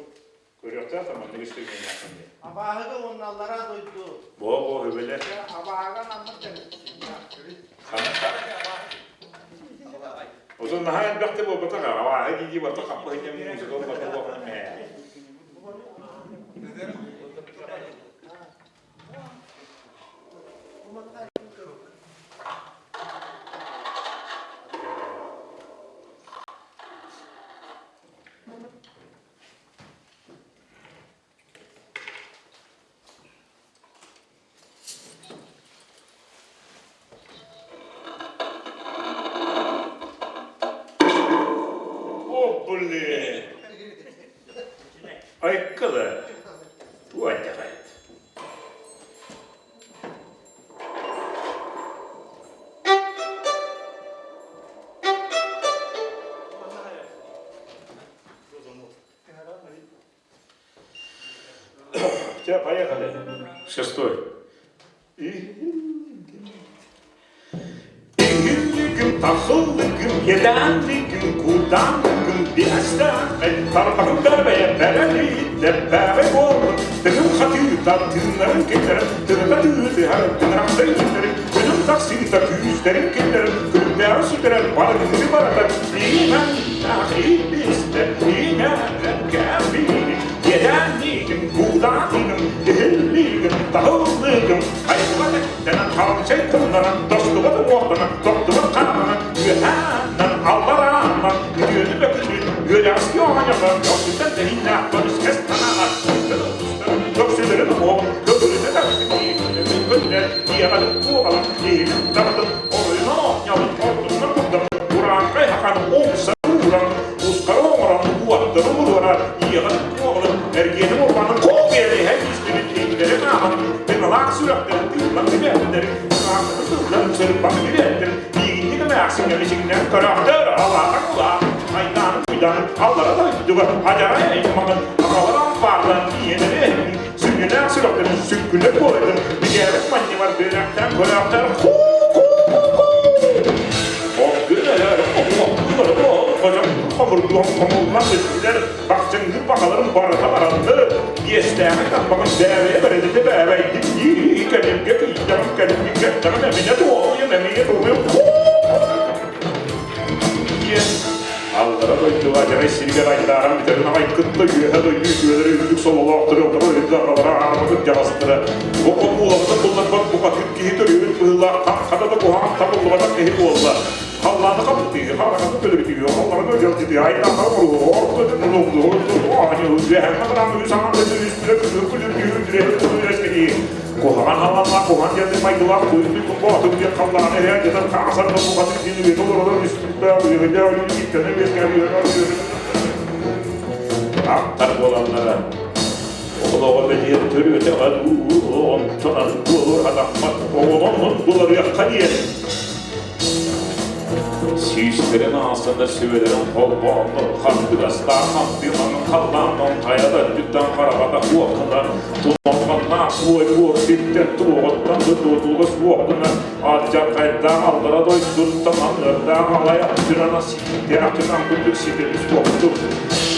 көрүөхтээх да маннык истигин диэн.
Абааһыга уонна аллараа дойду.
Боо-боо хөбөлө.
Абааһыга наммыт
Отон наһаа элбэхтэ буолбатах абааһы дии-дии барта хаппыһынньа музыка барта буолбатах мээ. О, блин! Айкала! Туадьахайт. Все, поехали. Шестой. Игиллигим, тахыллыгым, еданлигим, куданлыгым, биэстээх тарбаҕым бэрбэйэ бэрэлиитэ бэҕэ буоллун, тыгым хатыыта тыыннарын киллэрэн, тыгыта тыытыһар тыҥырахтарын киллэрин, күнүм тахсыыта күүстэрин киллэрэн, күлүктээҕи сүтэрэр барыгыны баратар, иинэн иистэ, иинэн кэбиини, иэдээнниигин, куудаанныгын, иһиллиигин, таһыллыгын, хайдыга тэттэнэн, харамсай тылланан, тостубат уҥуохтанан, тохтубат хаананан, үөһээннэн, алларааннан, үтүөнү бөкүнү, үөдэҕэски оҕонньоттор көхсүттэн тэһииннээх көмүскэс санаалар, көхсүлэрин уҥуоҕун көбүрүтэ көтүлэр, иэҕэлин куоҕалын, иһинин табытын, оройунан оонньообут ордугунан курдат, урааҥхай хакан умса ууран, ускары оҥорон, уоттары уруорар, иэҕэлин куоҕалын, эргиэнин урбанын куох биэриһэ истибит иһиттэрин ааһан, тыҥалаах сүрэхтэрин тыыллан билээттэрин, хаахтарын тыллан сырбан билээттэрин, миигинньик эмээхсиҥҥэ мичиҥнээн көрөөхтөр, алаатаҥ улаах, айдаанын куйдаанын аллара дойдуга адьарай аймаҕын, аҕалар ампаардан ийэлэри эһигин, сүнньүнээх
сүрэхтэрин сүккүлэр буоларын бигээрик манньымар бэйэлээхтээн көрөөхтөр хуу-хуу-хуу Хомурдуом хомуллан бүттүлэр, бахчыҥныыр баҕаларын барыта баранны, биэстээҕи тарбаҕын бээбэйэ бэрэлитэ бээбэйдик дии кэлимгэ кыйдаҕым кэлимгэ кэттэҕин эминэ туолуйан эмиэ туолуйан диэн аллара дойдуга адьарай сиригэр айдааран бүтэрин аҕай кытта үөһэ дойду үтүөлэрэ үрдүк сололоохтору олоро үрдүк аҕалара аармакыт дьаҕастара бу хомуулабыта булларбат букатын киһи төрүөбүт быһыылаах хаххата да куһаҕан табыллыбатах киһи буолла халлааны хабытыы хараҕаны төлөрүтүү халлараны дьалдьытыы айдаахара оруһу орто Куһаҕан халлааннаах куһаҕан диэн майгылаах куйуктуй боотур диэн халлааны эһээ дьатан хаасар да бухатын диэн үйэтэ олоролор үстүктээх үйэбэдээх өлүүнү киттэнэ үөскээбит аттар буолаллара олоҕо бэлиэ төрүөтэҕэ дуу онтон аны буолур хатаммат оҕолонон буларыахха диэн Сүүстэрин аасана сүбэлэрин холбооннор хардыгастаах хантыыманы халлаантан хайа да өттүттэн хараҕата суох гына туманнаах суой буор сиртэн туоҕуттан да туотууга суох гына алдьархайдаах аллара дойдуттан аҥыардаах алайах түнана сииктээх түнан курдук ситэри суохтук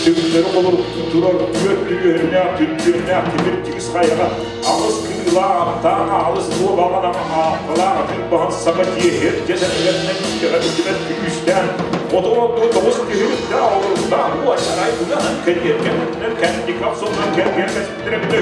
түҥнэри холоруктуу турар түөрт түгүһүннээх түнтүөннээх тимир тигис хайаҕа Аҕыс кыылаах аттаах аалыс дуобаҕын аҕалаах атын баһын саба тиэһир дьэсэргэннэн итэҕэ биллибэт күүстээн оту тоҕус түһүрдээх олоруктаах уочарай уйанан кэриэргэн өттүнэн кэнтик охсунан кэргэн кэспиттэрэ бүтэ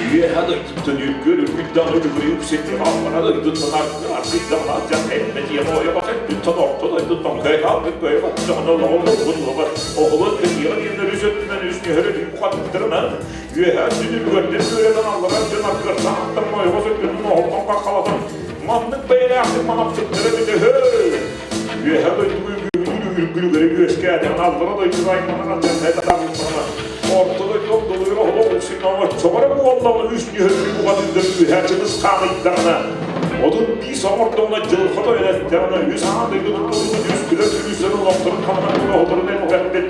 Үөһэ дойдуттан үргүөр үргүддаҕын үлүгүрү үксэтти хаалбара дойдуттан аргыйдаҕын алдьан кэлбэтиэҕэ ойоҕос өттүттэн орто дойдуттан көй хаалбыт көй баттаҕына олоҕун олбун олоҕор оҕолор кэтиэҕэ диэннэр үс өттүнэн үс нүһэр өлүү бухаттарынан Үөһээ сүнүргэрдэн үөрэтэн аллараа дьон аргыартаах аттан ойоҕос өттүнэн оһолтон хаххалатан маннык бэйэлээхтик манаппыттара эбитэ үһү. Үөһээ дойдуга үгүһүнүүр үргүлүгэри үөскээтэҕинэ аллара дойдуга айманан алдьархай таһаарбыттаҕына орто дойду ордолугар оһолох уксуйнаҕына оччоҕо эрэ буоллаҕына үс нүһөргү бухатыырдар үөһээ чыгыс хаамыйдаҕына 35 оҥордоҕуна дьылҕа тойон эттэҕинэ үс аан дойду тутуллубут үс күлэр күлүүстэрин олохторун ханна оһолорун элбэппит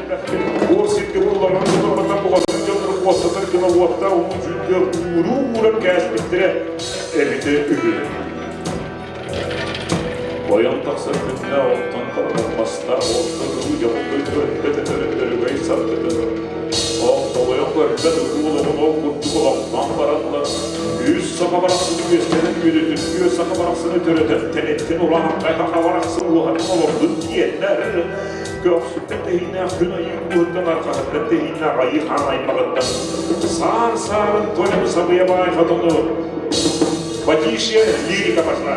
Буор сиргэ булларан тутарбатах бухатыыр дьоннору куоттатар гына уоттаах улуу дьүүлгэ ууруу ууран кээспиттэрэ эбитэ үһү. Бойон тахсар күннэ оттон тарҕаммастаах оттон ылыы дьоһуннуй көрбөт өтөрүгэй саргытын Оттолойон көрбөт улуу олоҕун ол курдук олохтоон бараннар үс саха барахсаны үөскэтэн үөдүтүн үөс саха барахсаны төрөтөн тэниттэн урааҥхай саха барахсан уоһатын олордун диэннэр Көхсүттэн тэһииннээх күн айыы кууһуттан арҕаһыттан тэһииннээх айыы хаан аймаҕыттан саар саарын тойону сабыйа баай хотону Потише лирика пошла.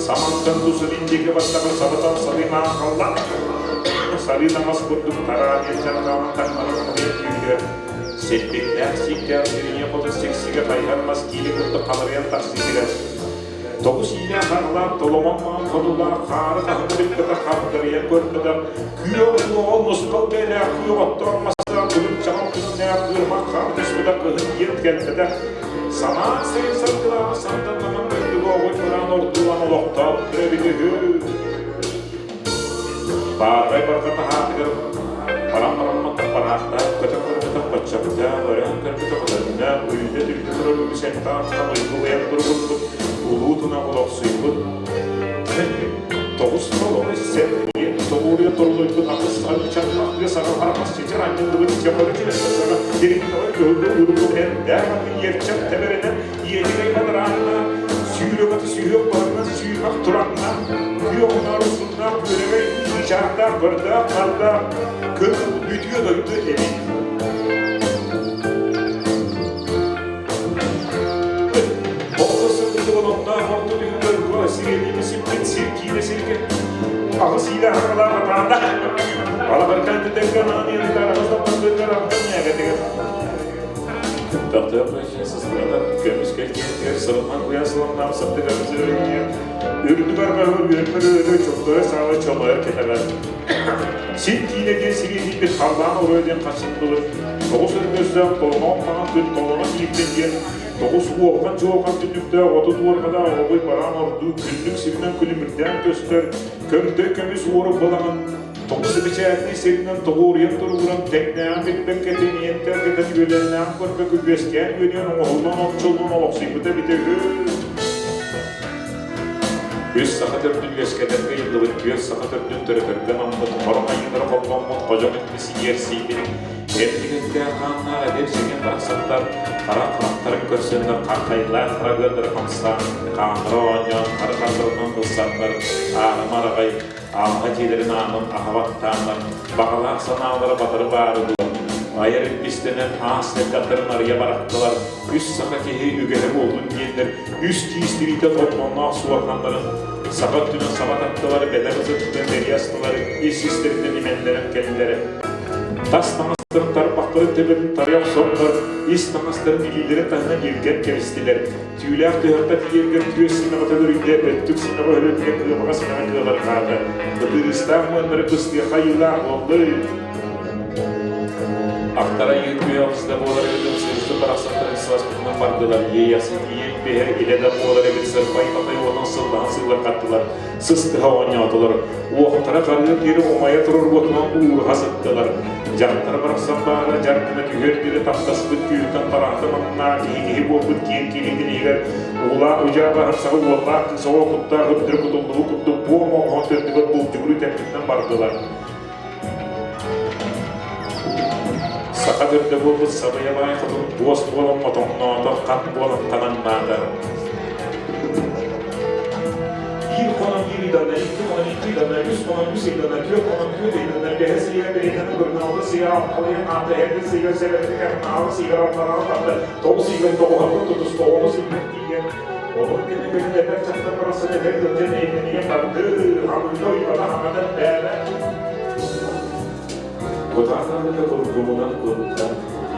Самантан тусалин диэки баттаҕын сабытан сабыймаан халла. Сарыы таҥас курдук тараан иэччэн таҥнары хамыйан күүһүгэр сэлбиктээх сииктээх сириниэ хоту сиксигэ хайыһар мас киили курдук халырыйан тахсыытыгар Тоҕус иилээх аҕалаах толомон маҥан хотулаах хаары хаһыҥы билбэтэх хагдарыйан көрбөтөх күөх уоҕал нусхал бэйэлээх күөх оттоох мастаах күлүм чаҕыл күннээх ыармах хаар түспэтэх кыһын диэн кэлбэтэх самаан сайын саргылааҕы сандалланан дойдуга оҕой бараан ордуулаан олохтоох эбит үһү. Баатай барҕа таһаатыгар баран барамматах бараахтаах көтөн көрбөтөх баччабытаах өрөөн көрбөтөх өлөннөөх үүнэ түрдэ турар үгүс эмтээх уйгулуйан турбуппут улуу тунах олохсуйбут тоҕус толоҕу сэргиэн тоҕуоруйа торулуйбут аҕыс арыычаннаах тыа саҕа харахас чэчир анньыллыбыт чапары чүлэсэ саҕа дириҥ көһүллэ ууруллубут эрдээх аты иэрчэх тэбэринэн иэдьэгэй бадараанна сүүрүк аты сүһүөх баһынан сүүмэх туранна күөх унаар усуннаах күөрэгэй чыычаахтаах көрдөөх хардаах көҥүл үтүө дойду эбит. Оҕо сылдьыбыт онноох орто түһүлгэ сириэдийбит сиппит сир киинэ сиргэ аҕыс иилээх аҕалаах атаанда балабаркан түтэргэ анаан иэнтэр аҕыс таппантыгар алтан ньээбэтигэр Тахтыах сыстыбата көмүскэл киһитигэр сылынан уйа сыланнаах сырдык арыгы үрдүк арҕаһы үөрбэр өрө чохтойо саала чолойор кэтэҕэр Сир киинэ диэн сириэдийбит халлаан оруйа диэн хасыллыбыт тоҕус өргөстөөх толомоон хаҥан күн толоно киирдин диэн тоҕус уолхан чуолхан түннүктээх отут уорҕалаах оҕобуй бараан ордуу күннүк сиринэн күлүмүрдээн көстөр көмдөй көмүс уору балаҕан тоҕус бэчээтинэй сиринэн тоҕуоруйан туругуран тэҥнээҕин билбэккэ тиҥийэн тэлгэтэр. үөрэтэн үөлэннээҕин көрбөккө үөскээн үөнүөн оҥоһуллан олчуллан олохсуйбута эбитэ үһү. Үс саха төрдүн үөскэтэргэ ыйыллыбыт түөрт саха төрдүн төрөтөргө анаммыт морон айыылара холбоммут ходьоҥ итмисигиэр сиибит Эрдигэттээх хааннаах эдэр сэгэн барахсаттар харах харахтарын көрсөннөр хаххайлаах хара быардара хамсаан, хааннара оонньоон, хара хардарынан ылсаннар, аарыма араҕай, аалаһа дьиэлэрин аанын аһа баттааннар, баҕалаах санаалара батары баары дуо? Айар илбистэнэн аас элбэхтэрин арыйа барахтылар, үс саха киһи үгэһэ буоллун диэннэр үс киис тириитэ толбонноох суорҕаннарын саха өттүнэн саба таттылар, бэдэр ытыттан бэрийэ астылар, ис-истэриттэн имэннэрэн кэллилэр. Тас таҥастарын тарбахтарын төбөтүн тарыйа охсоннор, ис таҥастарын илиилэрин таһынан илгэн кэбистилэр. Түүлээх түһэххэ тиийэргэр түөс симэҕэ төлөрүйдэ, өттүк симэҕэ өлөтүгэр кыамаҕа симэҕэ кыаларҕаата. Ытырыыстаах муоннары быстыахха айыылаах буоллун. Ахтара айыы күө алыс да буолар эбит ымсыырсыт барахсаттарын сыласпытынан бардылар. Иэйэхсит ийэ илбиһэ илэ да буолар эбит сырбай матай уотун сыллаһан сыыллархаттылар. Сыстыһа оонньоотулар. Уохтара харыар диэри умайа турар уотунан уураһа сыттылар. Дьахтар барахсан баара дьар гына түһүөр диэри таптаспыт күүһүттэн тараһата манна киһи киһи буолбут киэҥ кириитин иһигэр уулаах удьаа баһын саҕа уоллаах кыыс оҕо куттаах үрдүрэ кутуллубут курдук буом оҕоһон төрдүгэр булдьугуру тэппитинэн бардылар. Саха төрдө буолбут сабыйа баай хотун туос буолан мотоҥноото, хат буолан ханаҥнаата. Биир хонон биир ыйданна, икки хонон икки ыйданна, үс хонон үс ыйданна, түөрт хонон түөрт ыйданна, бэһис ыйга бэйэтин көрүнэ сыйа аллайан аата, эрдин сыйга сэбэрдик аалы сыйгар аллараҕа тарда, тоҕус ыйгар тоҕуһарга тутус, тоҕус ыйгар тиийэн, олор кэннэ кэлин эдэр дьахтар барахсан эдэр ыалдьан эймэнийэн барды, хамыыта уйбата хаҥатан бээмэ. Кутаатаныта кургумунан кутта,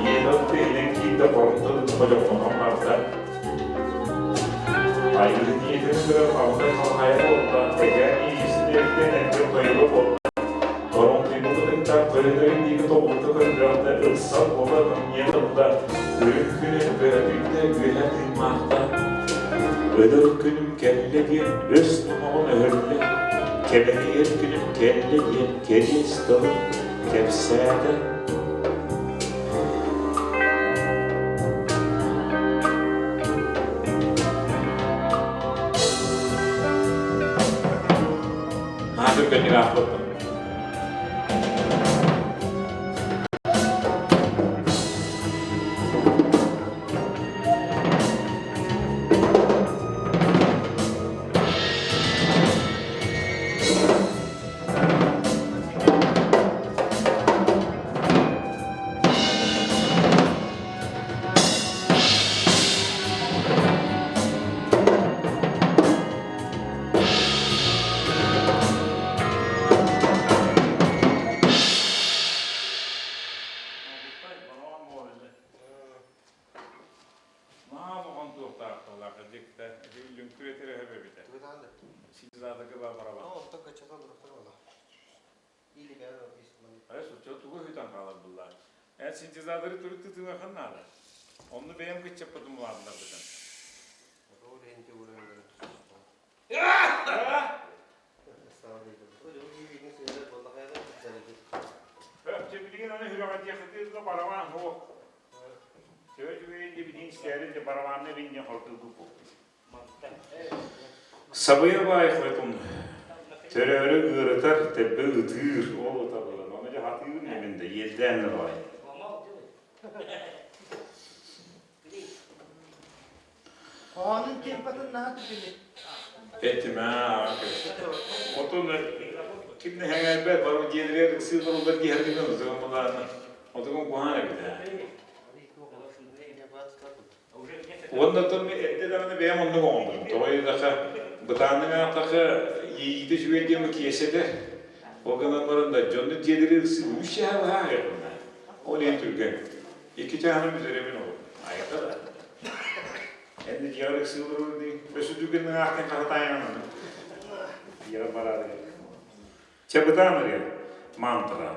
ийэтин тыһынан киирдэ хорумтан ходьоҥнонон барда. Айыы ийэтин көрөн алтай халхайа буолла, эдьээн иистиэхтэн эргэ тойуга буолла. Торумтуйбут ытыктаах көлөнөрүн диэки тобулта көрдөөхтө, ыксал буола ымньыан ылла, үрүҥ күнү бөһөтүйдэ үөһэ тыыммаахта. Өлөр күнүм кэллэ диэн өс номоҕун өһүллэ, кэбэһийэр күнүм кэллэ диэн кэриэс тылын кэпсээтэ. Наһаа түргэнник аахпыппын. Наһаа улахан туохтаахталаах дьикта лүҥкүр этэрэ эбитэ. Синтезаторга баа барабан. Тугу ыытан хаалар буллар. Эн синтезаторы төрүт тытыҥахан наада. Онну бэйэм кыччаппытым улаатынарбытын. Билигин аны хүрэҕэ барабан суох. Төһө үчүгэйин дибитин истээрин де барабанны бинне хордугу Сабыйа баай хотун төрөөрү ыарытар, тэббэ ытыыр, ол ытабылын. Ону дьэ хатыыбын мин да, иэлдээн да баҕай.
Хоһоонун темпатын наһаа түргэнник.
Этим аа. Отун ким да хэҥээрбэт, бары дьиэлэригэр ыксыы туруллар диэхэргинэн ытыгын булааны. Отугун куһаан эбит ээ. Уонна оттон мин эрдэ даҕаны бэйэм оннук оҥорбутум. Тоҕо диэтэххэ, бытааннык аахтахха, иэйиитэ үчүгэй диэн киэсэтэ. Ол гынан баран да, дьонну дьиэлэригэр ыксыы үс чааһы быһаарыахпын Ол иһин түргэн. Икки чааһынан бүтэрэбин ол. Айата да. Эн да дьиэҕэр ыксыы олорор дии. Өссө түргэнник аахтан хататаайаҕын. Дьиэҕэр бараары. Чэ бытаан ырыа. Мантра.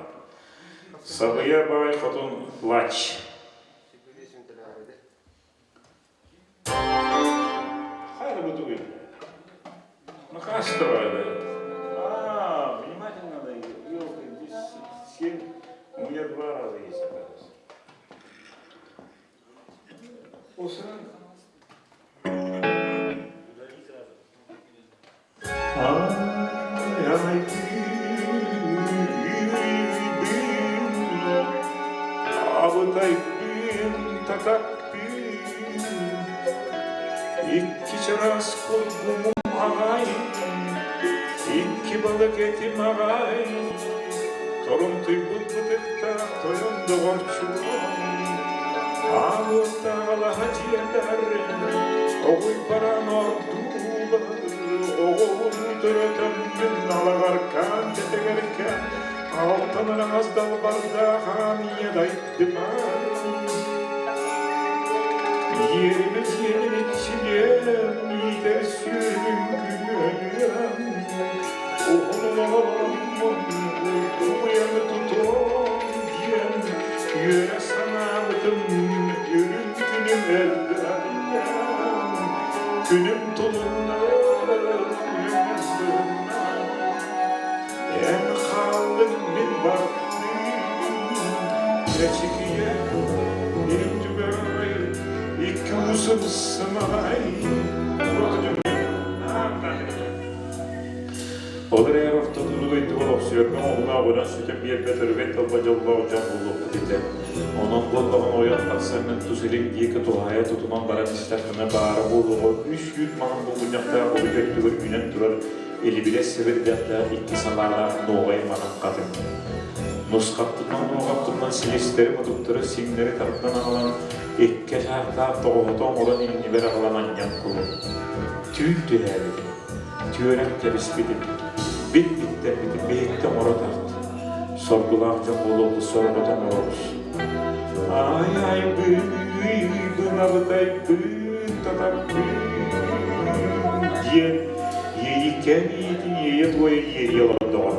Сабыйа баай хотун плач. Хайа бу тугуй? Ну качество это. А, внимательно надо. Елка, здесь семь. У меня два раза есть, оказывается.
Удали сразу.
Ай, Абытайбын, татакпын, Икки чараас кургумум аҕай, Икки балык этим аҕай, Торумтуйбут бытыктаах тойон доҕорчугум, Аал уоттаах алаһа дьиэлэр, Оҕуй баран ордуулар, Оҕоҕун төрөтөммүн алаҕаркаан тэтэгэркээн, Алтан араҥас далбардаах аан ийэ дайдымай. Иэримэ сиэнин иччилиэм, иитэр сүөһүм күнүөлүөм, Уһун олороммун уйгу-быйаҥы тутуом диэн үөрэ санаабытым үрүҥ күнүм элбээн, күнүм тулунна, күнүм тулунна. Эн хааллыҥ мин бардым, Эчикийэ, үрдүгэр икки усум сымай. Ол эрээри орто туруу дойдуга олохсуйарга оҕолоох өлөн сүтэн биэрбэт өрүгэй талба дьоллоох дьон булуохпут этэ. Онон буоллаҕына ойон тахсаҥҥын тус илин диэки туһаайа тутунан баран истэххинэ баара буолуоҕа үс үүт маҥан булгунньахтаах уһук өттүгэр үүнэн турар илибирэс сэбирдэхтээх икки салаалаах нуоҕай маҥан хатыҥ. Нусхаппытынан нуоҕаппытынан силистэри-мутуктары сиҥнэри тардан аҕалан икки чаахтаах тоҕоһото оҥорон иннибэр аҕалан анньан кулун. Түүл түһээбитим, түөрэн кэбиспитим, бит биттэрбитим биһикки оҥоро тарт. Соргулаах дьон буолуохпут сорҕото оҥоробут. Ай айбыын, абытайбыын, татарбыын диэн иэйиккээн иитин иэйэ-туойа иэрийэ олордоҕо.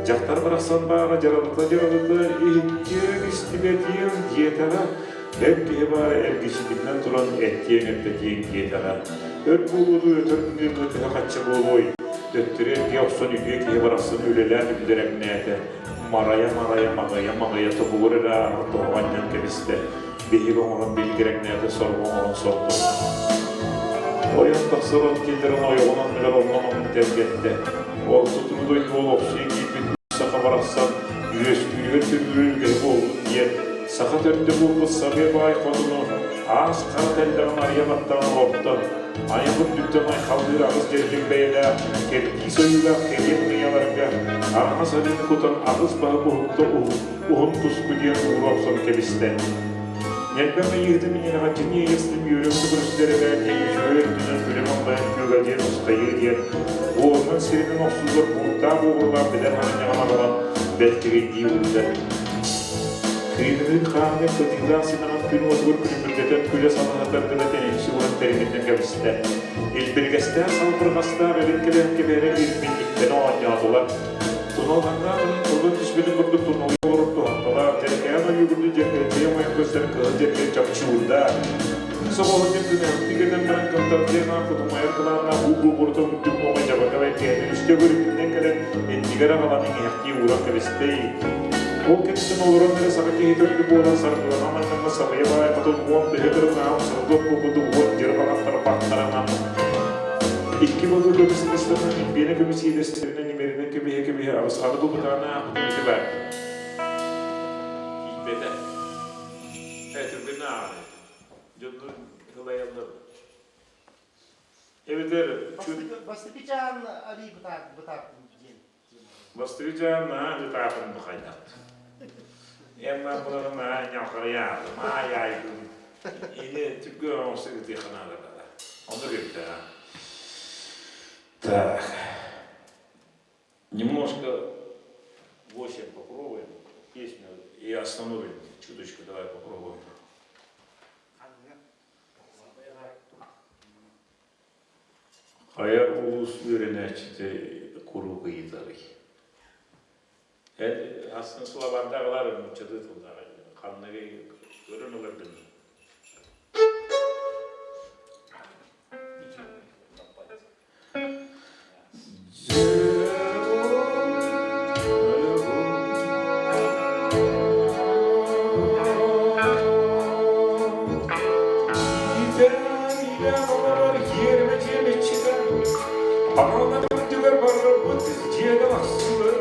Дьахтар барахсан баара дьаралыта-дьаралыта иһиттиэҥ истибэтиэҥ диэтэҕэ, эр киһи баара эргичитинэн туран эттиэҥ эппэтиэҥ диэтэҕэ. Өр буолуоду өтөр гыныырга төһө хачча буолуой? Төттөрү эргийэ охсон үтүө киһи барахсан үлэлээн үллэрэҥнээтэ. Марайа-марайа, маҕыйа-маҕыйа тобугур эрэ ааһар тоһоҕо анньан кэбистэ, биһик оҥорон билгирэҥнээтэ, сорго оҥорон сордонно. Ойон тахсар от киллэрэн ойоҕун анныгар онно-манна тэлгэттэ. Орто туруу дойду олохсуйа киирбит саха барахсан үөскүүрүгэр төрүүрүн үгэһэ буолбут диэн саха төрдө буолбут сабыа баай хотуну аас хара тэллэҕин арыйа баттаан олорто. Айах үрдүттэн айхаллыыр аҕыс дьэрдик бэйэлээх, кэрдиис ойуулаах кэриэн мыйаларга араҥас арыыны кутан аҕыс баһы уһукта уһун туску диэн уура охсон кэбистэ. Ньэлбэ майыыһыта минньирэҕэччини иэйэхситин үөрэ-көтө көрүстүлэр эбээт диэн үчүгэй өттүнэн күлэ махтайан күөгэлдьийэн нусхайыы диэн буорунан сиринэн охсуллар бууттаах буобурлаах бэдэр харанньаҕын аҕалан бэртигэйдии уурда. Кыыныгын хааннык кытыылаах симэҕин күн уотугар күлүмүрдэтэн күлэ салаһатар гына тэниччи ууран тэриминнэн кэбистэ. Илбиргэстээх салбырҕастаах илин кэлэн кэбиһэрэ ирбинньиктэрэ оонньоотулар. Туналҕаннаах тылын түспүтүн курдук туналыйа олорор туһахталаах, дьэрэкээн ойуугурду дьэргэйдии оҥойон көстөр кыһыл дьэргэй чапчыырдаах. Соҕоһун диэн күнэхтик этэн баран кымтардыах аан кутумайар кылааннаах уу буурутун үрдүк оҕо дьабака бэргэһэтин үстэ көрүппүтүнэн кэлэн иннигэр аҕалан иҥиһэхтии ууран кэбистэ. Ол кэнниттэн олорон эрэ саха киһитэ үрдүк буолан саргылана манньаммыт сабыйа баай хотун уон төһө кырымнаах сырдык курдук уон дьырбаҕан тарбахтаранан икки балыы көмүс ыстарынан илбиэнэ көмүс иэдэстэринэн имэринэн кэбиһэ-кэбиһэ аҕыс аны бу бытаана аахпытым ити баар. Тиийбэтэ. Ээ түргэнэ ааҕар Дьоннор ылайаллар. Эбэтэр
Бастакычаан арий бытаартын диэн.
Бастакычаан наһаа бытаатын бухайдат. Эмма буларын наһаа ньалхарыйаатым, аай-аайдым. Ини түргэн оҥосто ытыахха наада. Онно кэбитэ. Так. Немножко 8 попробуем песню и остановим. Чуточку давай попробуем. Хайа улуус үөрэнээччитэ куруук ыйытарый? Эн астын слабардаҕылар нууччалыы тыллаах ханныгы көрөн ыларгын. иилээн олорор иэримэ дьиэм иччитэ, Аҕалан үрдүгэр барарбыт дьиэгэ тахсыбыт.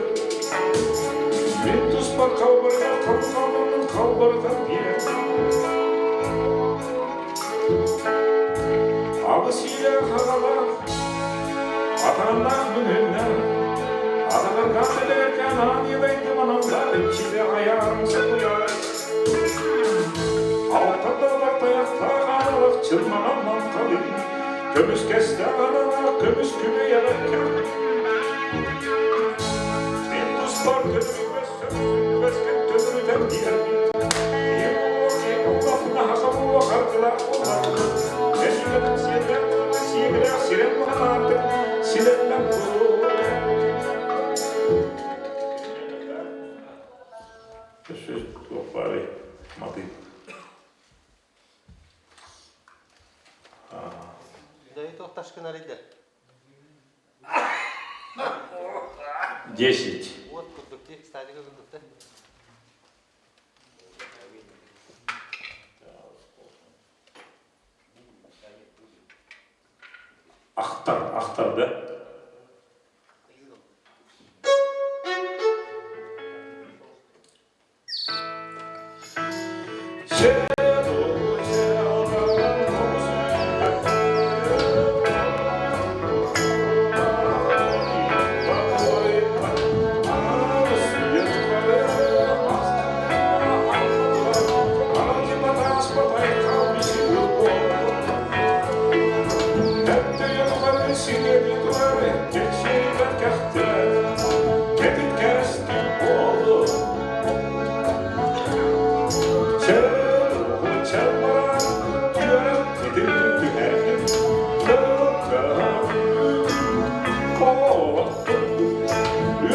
Мин туспар халбарытан халбарытан халбарытан биэр. Аҕыс иилээх аҕалаах, атааннаах мөҥүөннээх, атаҕаргаан бэдэркээн аан иэдэйдим аналлаах иччитэ айаарым сатыйар. Алтан далбар тайахтаах аналах чырмаҕан маҥхалый, көмүскэстээх аналаах көмүс күмэй эбэккэ. Мин туспар көмүскэс сөпсүллүбэскин төбүрүтэн биэрбит. Киһи буолуо, киһи буоллахпына хаха буолуо харгылаах буоллахпына, эн үлэтин сиэннээх буолла сиэбилээх сирэн баҕалаатык силэллэн буолуо.
Өссө туох баарый? Матыып.
Дайы туох ташкын арыйда?
10.
Уот курдук дии, стадика курдук да.
Ахтар, ахтар да?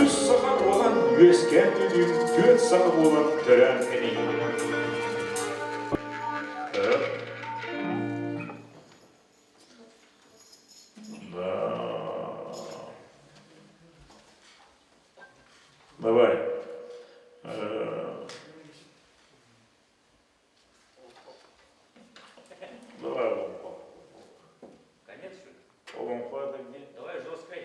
Үс саха буолан үөскээн түнүүм, түөрт саха буолан төрөөн кэнийим. Да. Давай. Давай Олонхо.
Конец, что ли?
Олонхо это где?
Давай жесткой.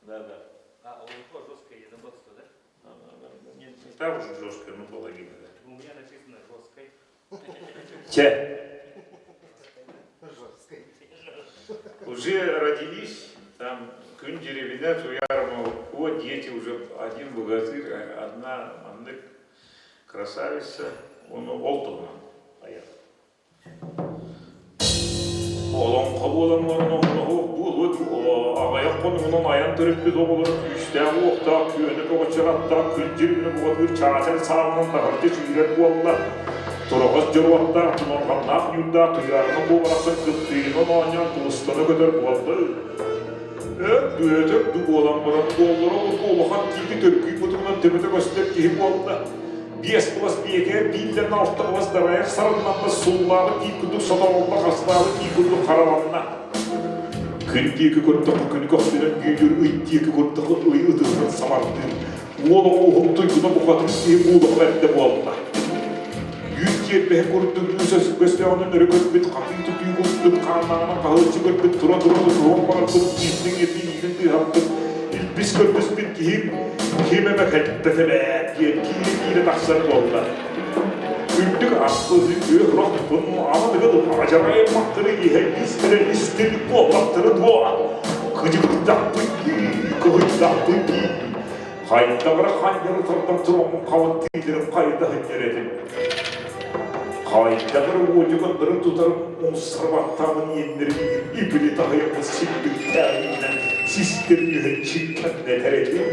Да, да.
А, Олонхо жесткое единоборство, да?
Да, да, да. Не, не так уж жестко, но половина. Да.
У меня написано жесткой.
Че?
Жесткой.
Уже родились, там күн деревина туярма, о, дети уже, один богатырь, одна маннык красавица, он ол туһунан айар. Олоҥхо буолан оҥоһуох буолуо аҕыйах хонугунан айан төрөппүт оҕолоро күүстээх-уохтаах күөнэ көҕөччөр аттаах күн дьирибинэ бухатыыр чаачар саалынан таһырдьа сүүрэр буолла. Тураҕас дьоруоттаах, тунорҕаннаах ньуурдаах туйаарына буоларахсан кыптыыйынан оонньоон кылыстана көтөр буолла. Өр дүөтөр ду буолан баран уоллара урукку улахан тиити төргүй бутугунан төбөтө көстөр киһи буолла. Биэс кылас биэкээр бииллэн алта кылас дарайар сарыннанна суллаабыт тиит курдук сотоҕолло хастаабыт тиит курдук хараланна. Күн диэки көрдөххө күнү көхсүнэн бүөлүүр, ый диэки көрдөххө ый ытыһынан самардыыр. Уол оҕо уһуктуйгуна бухатын киһи буулаҕа эрдэ буолла. Үүт тиэрбэһэ курдук үс өстөөҕүнэн өрө көрбүт, хатыы тутуу курдук хааннааҕынан хаһыаччы көрбүт, тура-тура тутуһуох баҕарбыт, ииттиҥ эрдин иитин тыаһаппыт, илбис көрдөспүт киһи ким эмэ кэлбэтэ эбээт диэн киирэ-киирэ тахсар буолла. Үрдүк аспыт үөх рохпун аныгы адьарай махтары иһэ истэрэ истин буоллахтара дуо? Кыдьыктахпыт дии, кыһыйдахпыт дии. Хайдаҕара ханньары тардан тураммын хабыттыыларын хайда сынньар этим. Хайдаҕара уодьугандарын тутарым умсарбаттаабын иэннэрин ибили таһыйаммын силбиктээбиннэн систэрин үһэн чиккэннэтэр этим.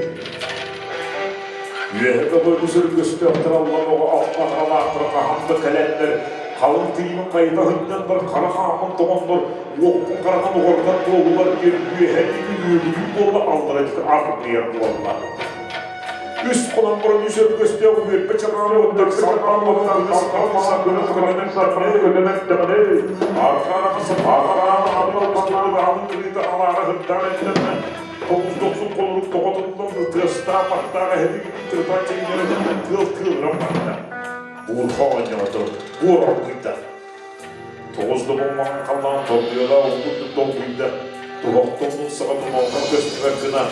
Үөһэ көҕү сөргөстөөхтөр аллан оҕо алта хаһан да кэлэннэр халыҥ тыымын хайыта сынньаннар хара хааммын тоҥоннор уоппун хараҕын оҕордон буоллулар диэн үөһэ диэки үөгүлүү буолла аллара диэки арбыйар буолла. Үс хонон баран үс өргөстөөх үөрбэ чаҕаары оттор сарбаан уоттан сарбаан сарбаан көнөнөн сарбаан көнөнөн дэҕэни аркаараҕа сарбаан аҕалан кырыыта алаара сырдаан эттэннэ тоҕус дохсун холорук тоҕотуллан тыастаах аттаах эһэтин тырытан чэҥнэрэ тыал тыалыран барда. Буурҕа оонньоото, буор оргуйда.
Тоҕус добун маҥан халлаан тордуйалаах уу курдук долгуйда, туһахтан саҕа тумалтан көстүбэт гына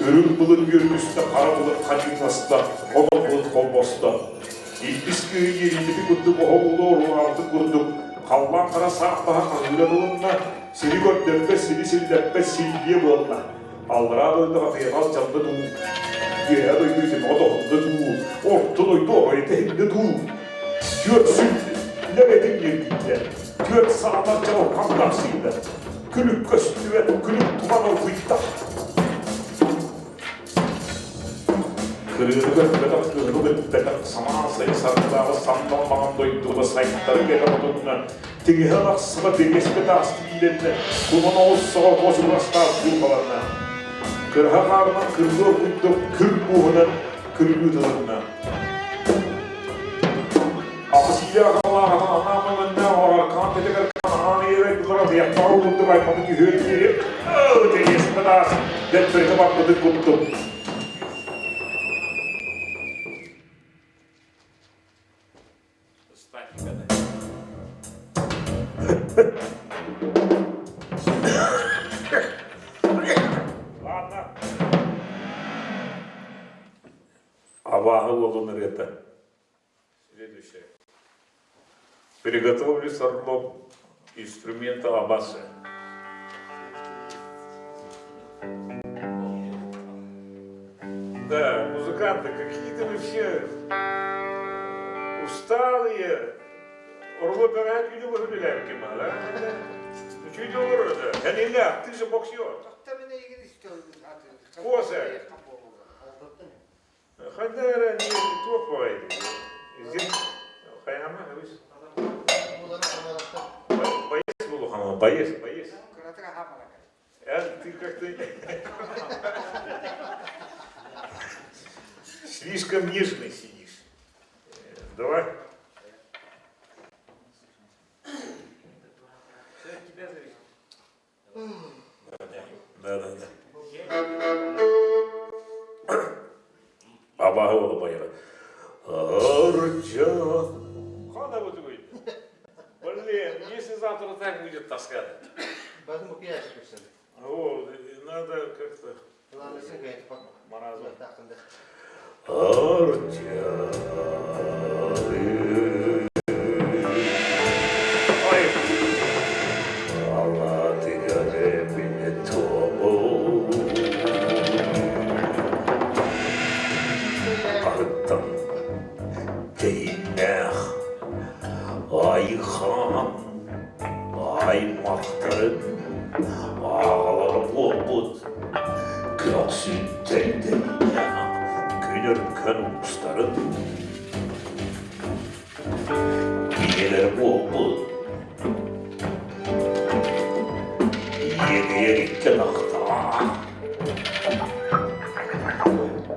үрүҥ былыт үөргүстэ, хара былыт хадьыҥнаста, хонор былыт холбосто. Илбис кыыһы иэрийбити курдук оһох уулу оруолаабытын курдук, халлаан хара саах баһа хаһыыра тылынна, сири көрдөрбөт, сири силлэппэт силлиэ буолла. Аллараа дойду хатыйаҕа алдьанна дуу, үөһээ дойду итимэҕэ тоһунна дуу, орто дойду оройута иһиннэ дуу? Түөрт сүллэр этиҥ ньиргийдэ, түөрт саатар чаҕылхан тахсыйда, күлүк көстүбэт, күлүк туман оргуйда. Кырыыны көрбөтөх, кыһыны билбэтэх, самаан сайын саргылааҕы сандал маҥан дойдуга сайдары кэлэ хотунна, тиҥэһэ ынахсыга бириэспэ тааскы иилэннэ, куман оҕус саҕа куосугурастаах дьуухаланна. Кыраһа хаарынан кыргы оргуйда, күр мууһунан күрүлүү тылынна. Аҕыс иилээх аҕалаах анаан оҕаркаан тэтигэр ханаан иэрэ дылара тыйахтаҕа курдук айманы түһүөр диэри тэриэспэ таас дэлбэритэ барбытын курдук. Ладно. Абааһы уолун ырыата. Следующее. Приготовлю с орлом инструмента абасы. Да, музыканты, какие-то вы все усталые. Орло бәрәк үйде выгуляли да? Ну что делал это? Илья, ты же боксер. Коза. Ханна эрэ туох баҕайы Хайаама Боец буолуохана, боец, боец. Эн ты как-то слишком нежный сидишь. Давай.
Все от тебя зависит.
Да, да, да. Абааһы уола байара. Арча.
Хана будет. Блин, если завтра так будет таскать. Вот, надо как-то... Маразм.
Арча.
Ой,
Арыттан тэйиннээх айхаан аймахтарын аҕалара буолбут көхсүттэн тэйиннээх күн өркөн уустарын Ийэлэрэ буолбут. Ийэтигэр икки ынахтаах.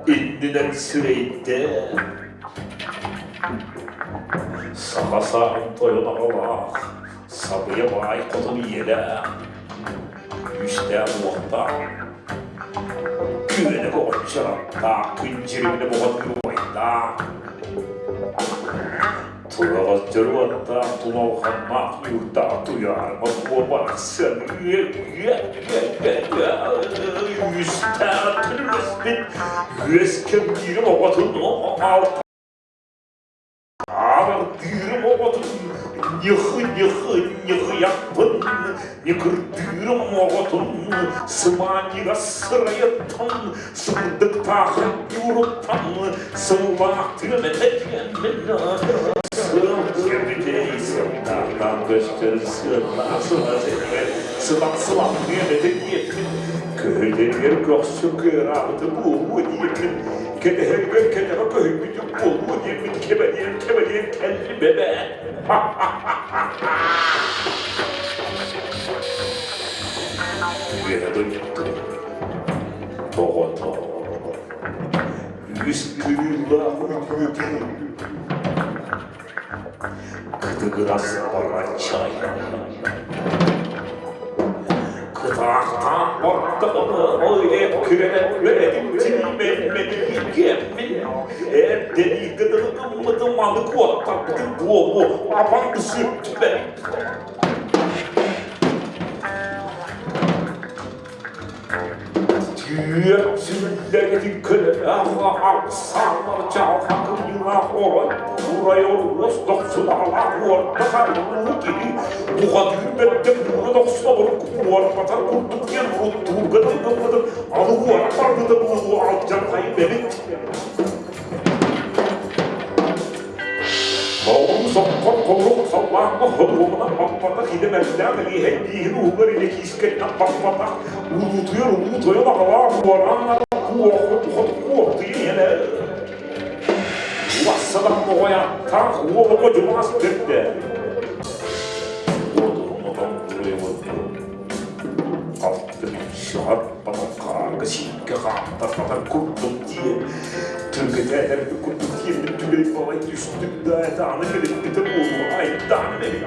Иннинэн сирэйдээх. Саха сааһын тойон аҕалаах, сабыйа баай хотун ийэлээх, күүстээх уохтаах, күөнэ көҕөрчө аттаах, күн дьириминэ боҕотур убайдаах, Тураҕас дьоруоттаах туналҕаннаах ньуурдаах туйаарыма куобахсан үстээх түрүлэспит үөс кэмниирим оҕотун Аалардыырым оҕотун ньыхы-ньыхы-ньыхыйаппын, ньыкырдыырым оҕотун сымаанньыга сырайыттан, сырдыктаахын ньууруттан, сыллаах тыам этэтиэммин сыл сылтаахтаан көстөр сыаллаах сылан сылаҥныам этэ диэппин, көһүтэригэр көхсү кыараабыта буолуо диэппин, Кэтэһэргэр кэтэҕэ көһүйбүтүм буолуо диэммин кэбэлиэн кэбэлиэн кэллим эбээт. Үөһэ дойду тоҕото үс кырыылаах үтүөтэ Кытыгырас бараччай Кытаахтаан бардахына күрэнэн үөрэтин Эрдэнииргэ дылы гыммытым аны куоттарбытым буолуо абаҥ сүртүбэт. Үөр сүллэргэтин көлөлөөх саалар чаҕылхан кымньыылаах орой урай оруос дохсунаҕалаах уорда харылуу киһи бухатыыр бэрдэ буура дохсобор уорбатар курдук диэн уруттуурга тылгыммытын аны уора барбыта буолуо алдьархайым эбит. Оҕону соххор холурук саллааҥҥа ходуһумунан баппатах идэмэрдээх илииһэй бииһин уһугар илэ киискэттэн баппатах улуутуйар улуу тойон аҕалаах уораан куохут хоту куохтуйа иһэлэ Уассадан моҕой аттаах уол оҕо дьумаас бэрдэ Уотуһун Алтын шаһар баталкаарга сииккэ хаамтарбатар курдук диэн түргэтээдэрбит курдук диэммит түлэй балай түстүк да это аны билиппитэ буолуо айдаан эбит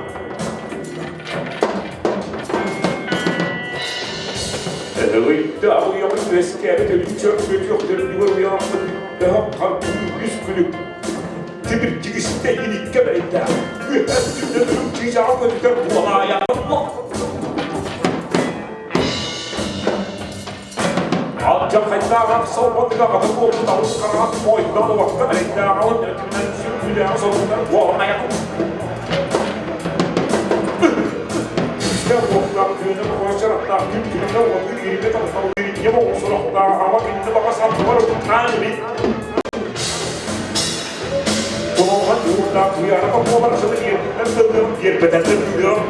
Ыйда уйабын үөскээбит өлүччөр көтүөх төрдүгэр уйааппыт өһөх харбыы үс күлүк тимир дьигистэ иниккэ бэйдээх үөһэ түннэ түрүк чыычааҕы көтүтэр буолаайаҕын Алдьархайдаах ахсалбатыга аҕата буолбут алыс хараҕа моойдоон уокка эрэйдээҕин өтүнэн сүргүлээҕи соруктар буоланайаҕын. Күүстээх уохтаах күөнэ мохоочарахтаах күн күнүнэ уоту иирбэ тапталлыыр ийэм оҕо сурахтаах ама кинини баҕа санныбар ытыктаан эбит. Толорҕон уурдаах туйаара буолар сылы ийэтиттэн тыллыам диэрбэтэртэн тыырыам.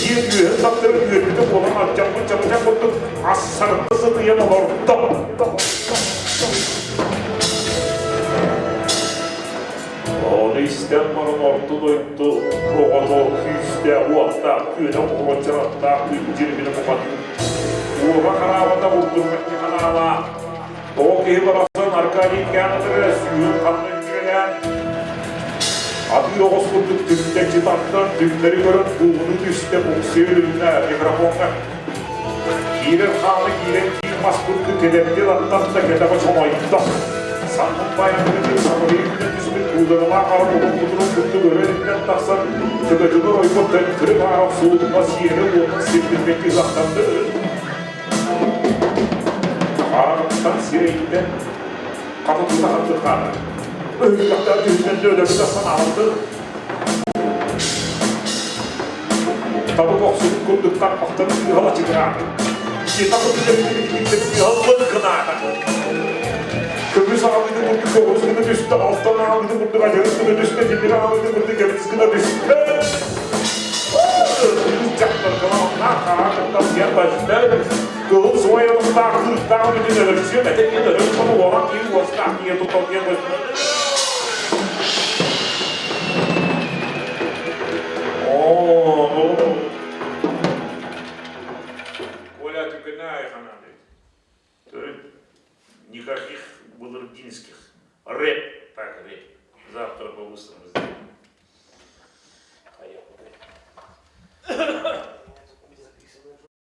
Дьиэ үөһүн таптарын үөрбүтэ буолан алдьаммыт чабычах курдук ассарытта сытыйан олордо. Ону истэн баран орто дойду оҕото күүстээх уоттаах күөнэ оҕочораттаах күн дьирибинэ бухатыыр. Уоба хараабата булдурбаччы ханаалаах. Тоҕо киһи барахсан Аркадий Кянатыгар сүүһүн ханна үҥкүүлээн Атыыр оҕус курдук түмтэччи тартан түҥнэри көрөн куугунуу түстэ буксуйа үлүннэ микрофоҥҥа. Киирэр хааны киирэн киир мас курдук кэдэрги латтан да кэтэҕэ чоҥойдо. Саннын байанныгы самырыйы күнэ түспүт кууданалаах хара кутурун курдук өрө иттэн тахсан төбөтүгэр ойбот төттөрү баара охсулунна сиэрэ уотун сирдирбэккэ ыһахтанды. Хараҕыттан сирэйиттэн хата тута хаттыхаата. Ыһыктахтар түһүнэн өлөрүтэ санаабыты. Табык охсубут курдук тарпахтан ыһала чыгыраата. Киэта курдук ыһаллын гынаата. Көмүс аҕалыыты курдук көҕүс гына түстэ, алтан аҕалыыты курдук адьырыс гына түстэ, тимир аҕалыыты курдук кэбис гына түстэ. Кыһыл суойалыктаах кыыстаах бүтүн өлөрсүөм этэ диэн өрөр хону уоҕан киһи уостаах киһи тутал диэн Коля Түкүнай ханады. Никаких булырдинских. Рэп, так, рэп. Завтра по-быстрому сделаем. Поехали.